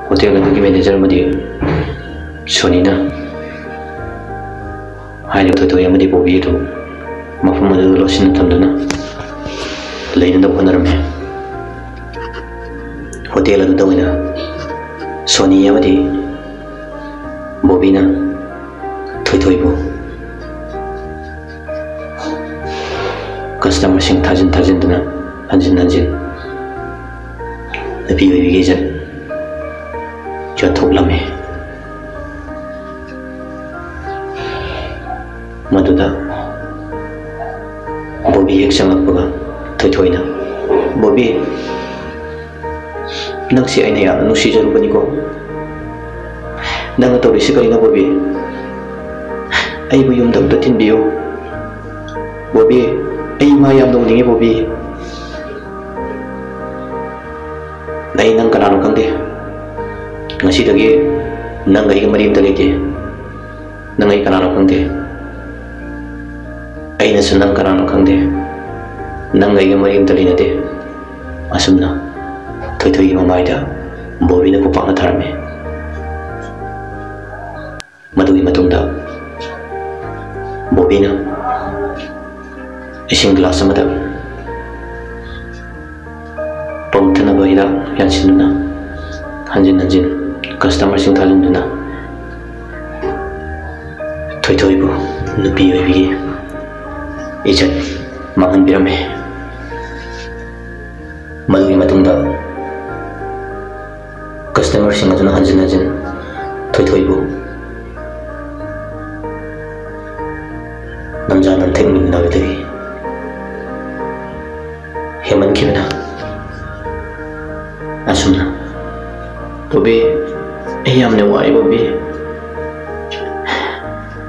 ꯍꯣꯇꯦꯜ ꯑꯗꯨꯒꯤ ꯃꯦꯅꯦꯖꯔ ꯑꯃꯗꯤ ꯁꯣꯅꯤꯅ ꯍꯥꯏꯔꯤꯕ ꯊꯣꯏꯊꯣꯏ ꯑꯃꯗꯤ ꯕꯣꯕꯤ ꯑꯗꯨ ꯃꯐꯝ ꯑꯗꯨꯗ ꯂꯣꯠꯁꯤꯟꯅ ꯊꯝꯗꯨꯅ ꯂꯩꯅꯅꯕ ꯍꯣꯠꯅꯔꯝꯃꯤ꯫ ꯍꯣꯇꯦꯜ ꯑꯗꯨꯗ ꯑꯣꯏꯅ ꯁꯣꯅꯤ ꯑꯃꯗꯤ ꯕꯣꯕꯤꯅ ꯊꯣꯏꯊꯣꯏꯕꯨ ꯀꯁꯇꯃꯔꯁꯤꯡ ꯊꯥꯖꯤꯟ ꯊꯥꯖꯤꯟꯗꯨꯅ ꯍꯟꯖꯤꯟ ꯍꯟꯖꯤꯟ ꯅꯨꯄꯤ ꯑꯣꯏꯕꯤꯒꯤ ꯏꯖꯠ ꯌꯣꯟꯊꯣꯛꯂꯝꯃꯤ꯫ ꯃꯗꯨꯗ ꯕꯣꯕꯤ ꯍꯦꯛ ꯆꯪꯂꯛꯄꯒ ꯊꯣꯏꯊꯣꯏꯅ, "ꯕꯣꯕꯤ, ꯅꯪꯁꯦ ꯑꯩꯅ ꯌꯥꯝꯅ ꯅꯨꯡꯁꯤꯖꯔꯨꯕꯅꯤꯀꯣ꯫ ꯅꯪꯅ ꯇꯧꯔꯤꯁꯤ ꯀꯔꯤꯅꯣ ꯕꯣꯕꯤ? ꯑꯩꯕꯨ ꯌꯨꯝꯗ ꯑꯝꯇ ꯊꯤꯟꯕꯤꯌꯨ꯫ ꯕꯣꯕꯤ, ꯑꯩ ꯏꯃꯥ ꯌꯥꯝꯅ ꯎꯅꯤꯡꯉꯤ ꯕꯣꯕꯤ꯫ ꯑꯩ ꯅꯪ ꯀꯅꯥꯅꯣ ꯈꯪꯗꯦ꯫ ꯉꯁꯤꯗꯒꯤ ꯅꯪꯒ ꯑꯩꯒ ꯃꯔꯤ ꯑꯝꯇ ꯂꯩꯇꯦ꯫ ꯅꯪ ꯑꯩ ꯀꯅꯥꯅꯣ ꯈꯪꯗꯦ꯫ ꯑꯩꯅꯁꯨ ꯅꯪ ꯀꯅꯥꯅꯣ ꯈꯪꯗꯦ꯫ ꯅꯪꯒ ꯑꯩꯒ ꯃꯔꯤ ꯑꯝꯇ ꯂꯩꯅꯗꯦ꯫" ꯑꯁꯨꯝꯅ ꯊꯣꯏꯊꯣꯏꯒꯤ ꯃꯃꯥꯏꯗ ꯕꯣꯕꯤꯅ ꯈꯨꯄꯥꯛꯅ ꯊꯥꯔꯝꯃꯤ꯫ ꯃꯗꯨꯒꯤ ꯃꯇꯨꯡꯗ ꯕꯣꯕꯤꯅ ꯏꯁꯤꯡ ꯒ꯭ꯂꯥꯁ ꯑꯃꯗ ꯄꯝ ꯊꯛꯅꯕ ꯍꯤꯗꯥꯛ ꯌꯥꯟꯁꯤꯟꯗꯨꯅ ꯍꯟꯖꯤꯟ ꯍꯟꯖꯤꯟ ꯀꯁꯇꯃꯔꯁꯤꯡ ꯊꯥꯖꯤꯟꯗꯨꯅ ꯊꯣꯏꯊꯣꯏꯕꯨ ꯅꯨꯄꯤ ꯑꯣꯏꯕꯤꯒꯤ ꯏꯖꯠ ꯃꯥꯡꯍꯟꯕꯤꯔꯝꯃꯤ꯫ ꯃꯗꯨꯒꯤ ꯃꯇꯨꯡꯗ ꯀꯁꯇꯃꯔꯁꯤꯡ ꯑꯗꯨꯅ ꯍꯟꯖꯤꯟ ꯍꯟꯖꯤꯟ ꯊꯣꯏꯊꯣꯏꯕꯨ ꯅꯝꯖꯥ ꯅꯝꯊꯦꯛꯃꯤꯟꯅꯕꯗꯒꯤ ꯍꯦꯟꯃꯟꯈꯤꯕꯅ ꯑꯁꯨꯝꯅ, "ꯕꯣꯕꯤ, ꯑꯩ ꯌꯥꯝꯅ ꯋꯥꯔꯦ ꯕꯣꯕꯤ꯫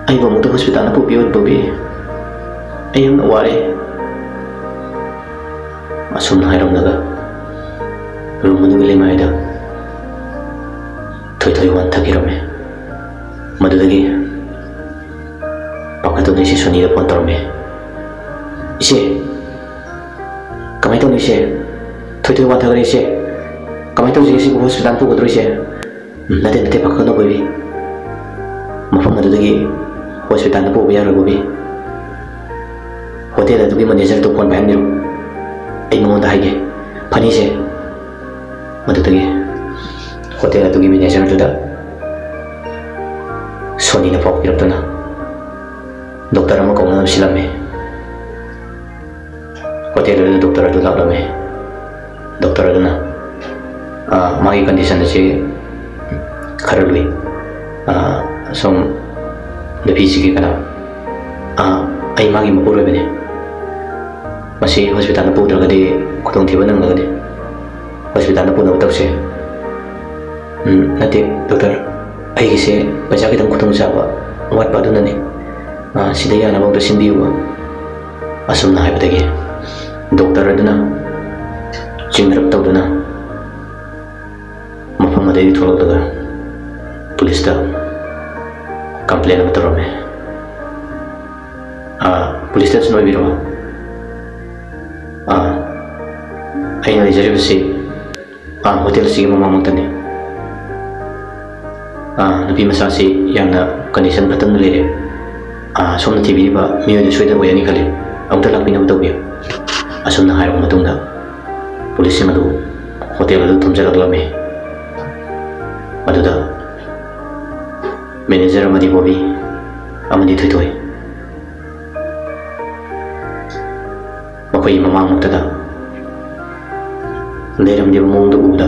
ꯑꯩꯕꯨ ꯑꯃꯨꯛꯇ ꯍꯣꯁꯄꯤꯇꯥꯜꯗ ꯄꯨꯕꯤꯌꯨ ꯕꯣꯕꯤ꯫ ꯑꯩ ꯌꯥꯝꯅ ꯋꯥꯔꯦ"꯫ ꯑꯁꯨꯝꯅ ꯍꯥꯏꯔꯝꯂꯒ ꯔꯨꯝ ꯑꯗꯨꯒꯤ ꯂꯩꯃꯥꯏꯗ ꯊꯣꯏꯊꯣꯏ ꯋꯥꯟꯊꯈꯤꯔꯝꯃꯤ꯫ ꯃꯗꯨꯗꯒꯤ ꯄꯥꯈꯠꯇꯨꯅ ꯏꯆꯦ ꯁꯣꯅꯤꯗ ꯐꯣꯟ ꯇꯧꯔꯝꯃꯤ꯫ "ꯏꯆꯦ, ꯀꯃꯥꯏꯅ ꯇꯧꯅꯤ ꯏꯆꯦ? ꯊꯣꯏꯊꯣꯏ ꯋꯥꯟꯊꯈ꯭ꯔꯦ ꯏꯆꯦ꯫ ꯀꯃꯥꯏꯅ ꯇꯧꯁꯤꯒꯦ ꯁꯤꯕꯨ? ꯍꯣꯁꯄꯤꯇꯥꯜ ꯄꯨꯒꯗ꯭ꯔꯣ ꯏꯆꯦ?" "ꯎꯝ, ꯅꯠꯇꯦ, ꯅꯠꯇꯦ, ꯄꯥꯈꯠꯀꯅꯨ ꯕꯣꯕꯤ꯫ ꯃꯐꯝ ꯑꯗꯨꯗꯒꯤ ꯍꯣꯁꯄꯤꯇꯥꯜꯗ ꯄꯨꯕ ꯌꯥꯔꯣꯏ ꯕꯣꯕꯤ꯫ ꯍꯣꯇꯦꯜ ꯑꯗꯨꯒꯤ ꯃꯦꯅꯦꯖꯔꯗꯨ ꯐꯣꯟ ꯄꯥꯏꯍꯟꯕꯤꯔꯣ꯫ ꯑꯩ ꯃꯉꯣꯟꯗ ꯍꯥꯏꯒꯦ꯫ ꯐꯅꯤꯁꯦ"꯫ ꯃꯗꯨꯗꯒꯤ ꯍꯣꯇꯦꯜ ꯑꯗꯨꯒꯤ ꯃꯦꯅꯦꯖꯔꯗꯨꯗ ꯁꯣꯅꯤꯅ ꯄꯥꯎ ꯄꯤꯔꯛꯇꯨꯅ ꯗꯣꯛꯇꯔ ꯑꯃ ꯀꯧꯅꯅꯕ ꯁꯤꯜꯂꯝꯃꯤ꯫ ꯍꯣꯇꯦꯜ ꯑꯗꯨꯗ ꯗꯣꯛꯇꯔ ꯑꯗꯨ ꯂꯥꯛꯂꯝꯃꯤ꯫ ꯗꯣꯛꯇꯔ ꯑꯗꯨꯅ, "ꯑꯥ, ꯃꯥꯒꯤ ꯀꯟꯗꯤꯁꯟ ꯑꯁꯤ ꯈꯔ ꯂꯨꯏ꯫ ꯑꯥ, ꯁꯣꯝ ꯅꯨꯄꯤꯁꯤꯒꯤ ꯀꯩꯅꯣ, ꯑꯥ, ꯑꯩ ꯃꯥꯒꯤ ꯃꯄꯨꯔꯣꯏꯕꯅꯤ꯫ ꯃꯁꯤ ꯍꯣꯁꯄꯤꯇꯥꯜꯗ ꯄꯨꯗ꯭ꯔꯒꯗꯤ ꯈꯨꯗꯣꯡꯊꯤꯕ ꯅꯪꯂꯒꯅꯤ꯫ ꯍꯣꯁꯄꯤꯇꯥꯜꯗ ꯄꯨꯅꯕ ꯇꯧꯁꯦ"꯫ "ꯎꯝ, ꯅꯠꯇꯦ ꯗꯣꯛꯇꯔ, ꯑꯩꯒꯤꯁꯦ ꯄꯩꯁꯥ ꯈꯤꯇꯪ ꯈꯨꯗꯣꯡꯆꯥꯕ ꯋꯥꯠꯄ ꯑꯗꯨꯅꯅꯤ꯫ ꯑꯥ, ꯁꯤꯗ ꯌꯥꯅꯕ ꯑꯝꯇ ꯁꯤꯟꯕꯤꯌꯨꯕ"꯫ ꯑꯁꯨꯝꯅ ꯍꯥꯏꯕꯗꯒꯤ ꯗꯣꯛꯇꯔ ꯑꯗꯨꯅ ꯆꯤꯡꯅꯔꯞ ꯇꯧꯗꯨꯅ ꯃꯐꯝ ꯑꯗꯨꯗꯒꯤ ꯊꯣꯛꯂꯛꯂꯒ ꯄꯨꯂꯤꯁꯇ ꯀꯝꯄ꯭ꯂꯦꯟ ꯑꯃ ꯇꯧꯔꯝꯃꯦ꯫ "ꯑꯥ, ꯄꯨꯂꯤꯁ ꯁ꯭ꯇꯦꯁꯟ ꯑꯣꯏꯕꯤꯔꯕꯣ? ꯑꯥ, ꯑꯩꯅ ꯂꯩꯖꯔꯤꯕꯁꯤ ꯑꯥ, ꯍꯣꯇꯦꯜ ꯑꯁꯤꯒꯤ ꯃꯃꯥꯡꯃꯛꯇꯅꯤ꯫ ꯑꯥ, ꯅꯨꯄꯤ ꯃꯆꯥꯁꯤ ꯌꯥꯝꯅ ꯀꯟꯗꯤꯁꯟ ꯐꯠꯇꯅ ꯂꯩꯔꯦ꯫ ꯑꯥ, ꯁꯣꯝꯅ ꯊꯤꯕꯤꯔꯤꯕ ꯃꯤꯑꯣꯏꯗꯨ ꯁꯣꯏꯗꯅ ꯑꯣꯏꯔꯅꯤ ꯈꯜꯂꯤ꯫ ꯑꯃꯨꯛꯇ ꯂꯥꯛꯄꯤꯅꯕ ꯇꯧꯕꯤꯌꯨ꯫ ꯑꯁꯨꯝꯅ ꯍꯥꯏꯔꯕ ꯃꯇꯨꯡꯗ ꯄꯨꯂꯤꯁꯁꯤꯡ ꯑꯗꯨ ꯍꯣꯇꯦꯜ ꯑꯗꯨ ꯊꯣꯝꯖꯤꯜꯂꯛꯂꯝꯃꯤ꯫ ꯑꯗꯨꯗ ꯃꯦꯅꯦꯖꯔ ꯑꯃꯗꯤ ꯕꯣꯕꯤ ꯑꯃꯗꯤ ꯊꯣꯏꯊꯣꯏ ꯃꯈꯣꯏꯒꯤ ꯃꯃꯥꯡꯃꯛꯇꯗ ꯂꯩꯔꯝꯂꯤꯕ ꯃꯑꯣꯡꯗꯨ ꯎꯕꯗ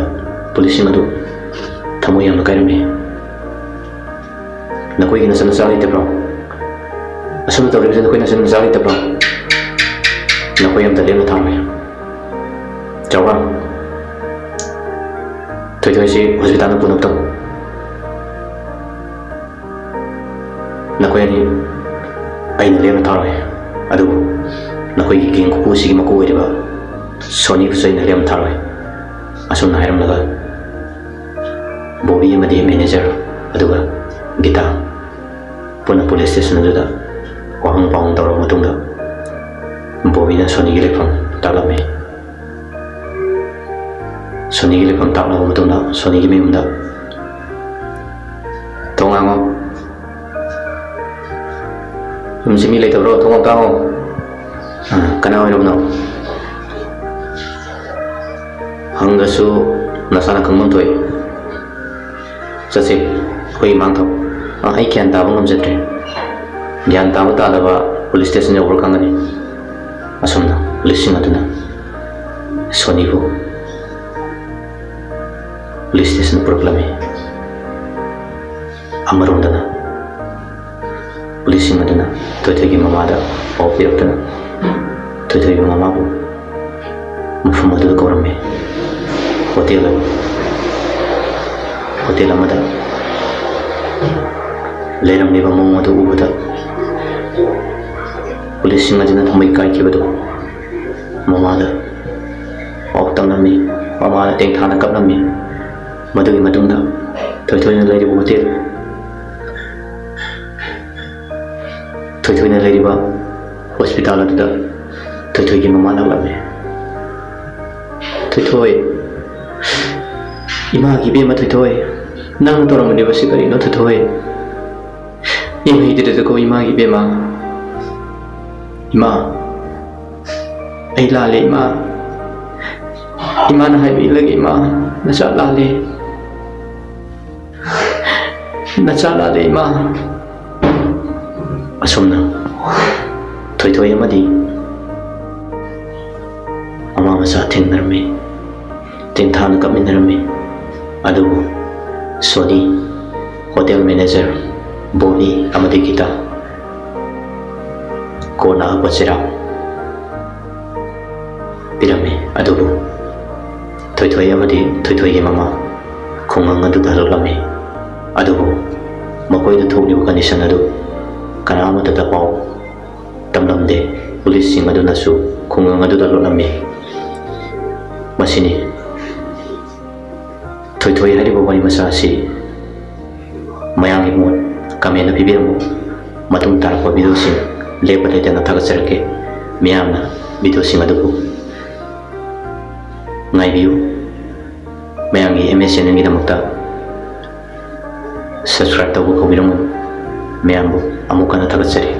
ꯄꯨꯂꯤꯁꯁꯤꯡ ꯑꯗꯨ ꯊꯃꯣꯏ ꯌꯥꯝꯅ ꯀꯥꯏꯔꯝꯃꯤ꯫ "ꯅꯈꯣꯏꯒꯤ ꯅꯆꯟ ꯅꯆꯥ ꯂꯩꯇꯕ꯭ꯔꯣ? ꯑꯁꯨꯝꯅ ꯇꯧꯔꯤꯕꯁꯤ ꯅꯈꯣꯏ ꯅꯆꯟ ꯅꯆꯥ ꯂꯩꯇꯕ꯭ꯔꯣ? ꯅꯈꯣꯏ ꯑꯝꯇ ꯂꯦꯝꯅ ꯊꯥꯔꯣꯏ꯫ ꯆꯥꯎꯕ, ꯊꯣꯏꯊꯣꯏꯁꯤ ꯍꯣꯁꯄꯤꯇꯥꯜꯗ ꯄꯨꯅꯕ ꯇꯧ꯫ ꯅꯈꯣꯏ ꯑꯅꯤ ꯑꯩꯅ ꯂꯦꯝꯅ ꯊꯥꯔꯣꯏ, ꯑꯗꯨꯕꯨ ꯅꯈꯣꯏꯒꯤ ꯒꯦꯡ ꯈꯨꯀꯨ ꯑꯁꯤꯒꯤ ꯃꯀꯣꯛ ꯑꯣꯏꯔꯤꯕ ꯁꯣꯅꯤꯕꯨꯁꯨ ꯑꯩꯅ ꯂꯦꯝꯅ ꯊꯥꯔꯣꯏ"꯫ ꯑꯁꯨꯝꯅ ꯍꯥꯏꯔꯝꯂꯒ ꯕꯣꯕꯤ ꯑꯃꯗꯤ ꯃꯦꯅꯦꯖꯔ ꯑꯗꯨꯒ ꯒꯤꯇꯥ ꯄꯨꯟꯅ ꯄꯨꯂꯤꯁ ꯁ꯭ꯇꯦꯁꯟ ꯑꯗꯨꯗ ꯋꯥꯍꯪ ꯄꯥꯎꯍꯪ ꯇꯧꯔꯕ ꯃꯇꯨꯡꯗ ꯕꯣꯕꯤꯅ ꯁꯣꯅꯤꯒꯤ ꯂꯩꯐꯝ ꯇꯥꯛꯂꯝꯃꯤ꯫ ꯁꯣꯅꯤꯒꯤ ꯂꯩꯐꯝ ꯇꯥꯛꯂꯕ ꯃꯇꯨꯡꯗ ꯁꯣꯅꯤꯒꯤ ꯃꯌꯨꯝꯗ, "ꯊꯣꯡ ꯍꯥꯡꯉꯣ꯫ ꯌꯨꯝꯁꯤ ꯃꯤ ꯂꯩꯇꯕ꯭ꯔꯣ? ꯊꯣꯡ ꯑꯝꯇ ꯍꯥꯡꯉꯣ꯫ ꯑ, ꯀꯅꯥ ꯑꯣꯏꯔꯕꯅꯣ? ꯍꯪꯗ꯭ꯔꯁꯨ ꯅꯁꯥꯅ ꯈꯪꯐꯝ ꯊꯣꯛꯏ꯫ ꯆꯠꯁꯤ, ꯑꯩꯈꯣꯏ ꯏꯃꯥꯡ ꯊꯧ"꯫ ꯑ, ꯑꯩ ꯒ꯭ꯌꯥꯟ ꯇꯥꯕ ꯉꯝꯖꯗ꯭ꯔꯦ꯫ ꯒ꯭ꯌꯥꯟ ꯇꯥꯕ ꯇꯥꯗꯕ ꯄꯨꯂꯤꯁ ꯁ꯭ꯇꯦꯁꯟ ꯌꯧꯕ꯭ꯔꯥ ꯈꯪꯒꯅꯤ꯫ ꯑꯁꯨꯝꯅ ꯄꯨꯂꯤꯁꯁꯤꯡ ꯑꯗꯨꯅ ꯁꯣꯅꯤꯕꯨ ꯄꯨꯂꯤꯁ ꯁ꯭ꯇꯦꯁꯟ ꯄꯨꯔꯛꯂꯝꯃꯤ꯫ ꯑꯃꯔꯣꯝꯗꯅ ꯄꯨꯂꯤꯁꯁꯤꯡ ꯑꯗꯨꯅ ꯊꯣꯏꯊꯣꯏꯒꯤ ꯃꯃꯥꯗ ꯄꯥꯎ ꯄꯤꯔꯛꯇꯨꯅ ꯊꯣꯏꯊꯣꯏꯒꯤ ꯃꯃꯥꯕꯨ ꯃꯐꯝ ꯑꯗꯨꯗ ꯀꯧꯔꯝꯃꯤ꯫ ꯍꯣꯇꯦꯜ ꯑꯃ-, ꯍꯣꯇꯦꯜ ꯑꯃꯗ ꯂꯩꯔꯝꯂꯤꯕ ꯃꯑꯣꯡ ꯑꯗꯨ ꯎꯕꯗ ꯄꯨꯂꯤꯁꯁꯤꯡ ꯑꯗꯨꯅ ꯊꯃꯣꯏ ꯀꯥꯏꯈꯤꯕꯗꯨ ꯃꯃꯥꯗ ꯄꯥꯎ ꯇꯝꯂꯝꯃꯤ꯫ ꯃꯃꯥꯅ ꯇꯦꯡꯊꯥꯅ ꯀꯞꯂꯝꯃꯤ꯫ ꯃꯗꯨꯒꯤ ꯃꯇꯨꯡꯗ ꯊꯣꯏꯊꯣꯏꯅ ꯂꯩꯔꯤꯕ ꯍꯣꯇꯦꯜ, ꯊꯣꯏꯊꯣꯏꯅ ꯂꯩꯔꯤꯕ ꯍꯣꯁꯄꯤꯇꯥꯜ ꯑꯗꯨꯗ ꯊꯣꯏꯊꯣꯏꯒꯤ ꯃꯃꯥ ꯂꯥꯛꯂꯝꯃꯤ꯫ "ꯊꯣꯏꯊꯣꯏ, ꯏꯃꯥꯒꯤ ꯏꯕꯦꯝꯃ ꯊꯣꯏꯊꯣꯏ, ꯅꯪꯅ ꯇꯧꯔꯝꯂꯤꯕꯁꯤ ꯀꯔꯤꯅꯣ ꯊꯣꯏꯊꯣꯏ? ꯌꯦꯡꯍꯩꯗ꯭ꯔꯦꯗꯀꯣ ꯏꯃꯥꯒꯤ ꯏꯕꯦꯝꯃ꯫ ꯏꯃꯥ, ꯑꯩ ꯂꯥꯜꯂꯦ ꯏꯃꯥ꯫ ꯏꯃꯥꯅ ꯍꯥꯏꯕ ꯏꯜꯂꯒꯦ ꯏꯃꯥ꯫ ꯅꯆꯥ ꯂꯥꯜꯂꯦ꯫ ꯅꯆꯥ ꯂꯥꯜꯂꯦ ꯏꯃꯥ꯫ ꯑꯁꯨꯝꯅ ꯊꯣꯏꯊꯣꯏ ꯑꯃꯗꯤ ꯃꯃꯥ ꯃꯆꯥ ꯊꯦꯡꯅꯔꯝꯃꯤ꯫ ꯇꯦꯟꯊꯥꯅ ꯀꯞꯃꯤꯟꯅꯔꯝꯃꯤ꯫ ꯑꯗꯨꯕꯨ ꯁꯣꯅꯤ, ꯍꯣꯇꯦꯜ ꯃꯦꯅꯦꯖꯔ ꯕꯣꯅꯤ ꯑꯃꯗꯤ ꯒꯤꯇꯥ, ꯀꯣꯟꯅ ꯍꯛꯄ ꯆꯩꯔꯥꯛ ꯄꯤꯔꯝꯃꯤ꯫ ꯑꯗꯨꯕꯨ ꯊꯣꯏꯊꯣꯏ ꯑꯃꯗꯤ ꯊꯣꯏꯊꯣꯏꯒꯤ ꯃꯃꯥ ꯈꯨꯡꯒꯪ ꯑꯗꯨꯗ ꯍꯜꯂꯛꯂꯝꯃꯤ꯫ ꯑꯗꯨꯕꯨ ꯃꯈꯣꯏꯗ ꯊꯣꯛꯂꯤꯕ ꯀꯟꯗꯤꯁꯟ ꯑꯗꯨ ꯀꯅꯥ ꯑꯃꯠꯇꯗ ꯄꯥꯎ ꯇꯝꯂꯝꯗꯦ꯫ ꯄꯨꯂꯤꯁꯁꯤꯡ ꯑꯗꯨꯅꯁꯨ ꯈꯨꯡꯒꯪ ꯑꯗꯨꯗ ꯂꯣꯠꯂꯝꯃꯤ꯫ ꯃꯁꯤꯅꯤ ꯊꯣꯏꯊꯣꯏ ꯍꯥꯏꯔꯤꯕ ꯋꯥꯔꯤ ꯃꯆꯥ ꯑꯁꯤ꯫ ꯃꯌꯥꯝꯒꯤ ꯃꯣꯠ ꯀꯃꯦꯟꯗ ꯄꯤꯕꯤꯔꯝꯃꯨ꯫ ꯃꯇꯨꯡ ꯇꯥꯔꯛꯄ ꯚꯤꯗꯤꯑꯣꯁꯤꯡ ꯂꯦꯞꯄ ꯂꯩꯇꯅ ꯊꯥꯒꯠꯆꯔꯛꯀꯦ꯫ ꯃꯤꯌꯥꯝꯅ ꯚꯤꯗꯤꯑꯣꯁꯤꯡ ꯑꯗꯨꯕꯨ ꯉꯥꯏꯕꯤꯌꯨ꯫ ꯃꯌꯥꯝꯒꯤ ꯑꯦꯝ ꯑꯦꯁ ꯆꯦꯅꯦꯜꯒꯤꯗꯃꯛꯇ subscribe ꯇꯧꯕ ꯀꯧꯕꯤꯔꯝꯃꯨ꯫ ꯃꯌꯥꯝꯕꯨ ꯑꯃꯨꯛ ꯍꯟꯅ ꯊꯥꯒꯠꯆꯔꯤ꯫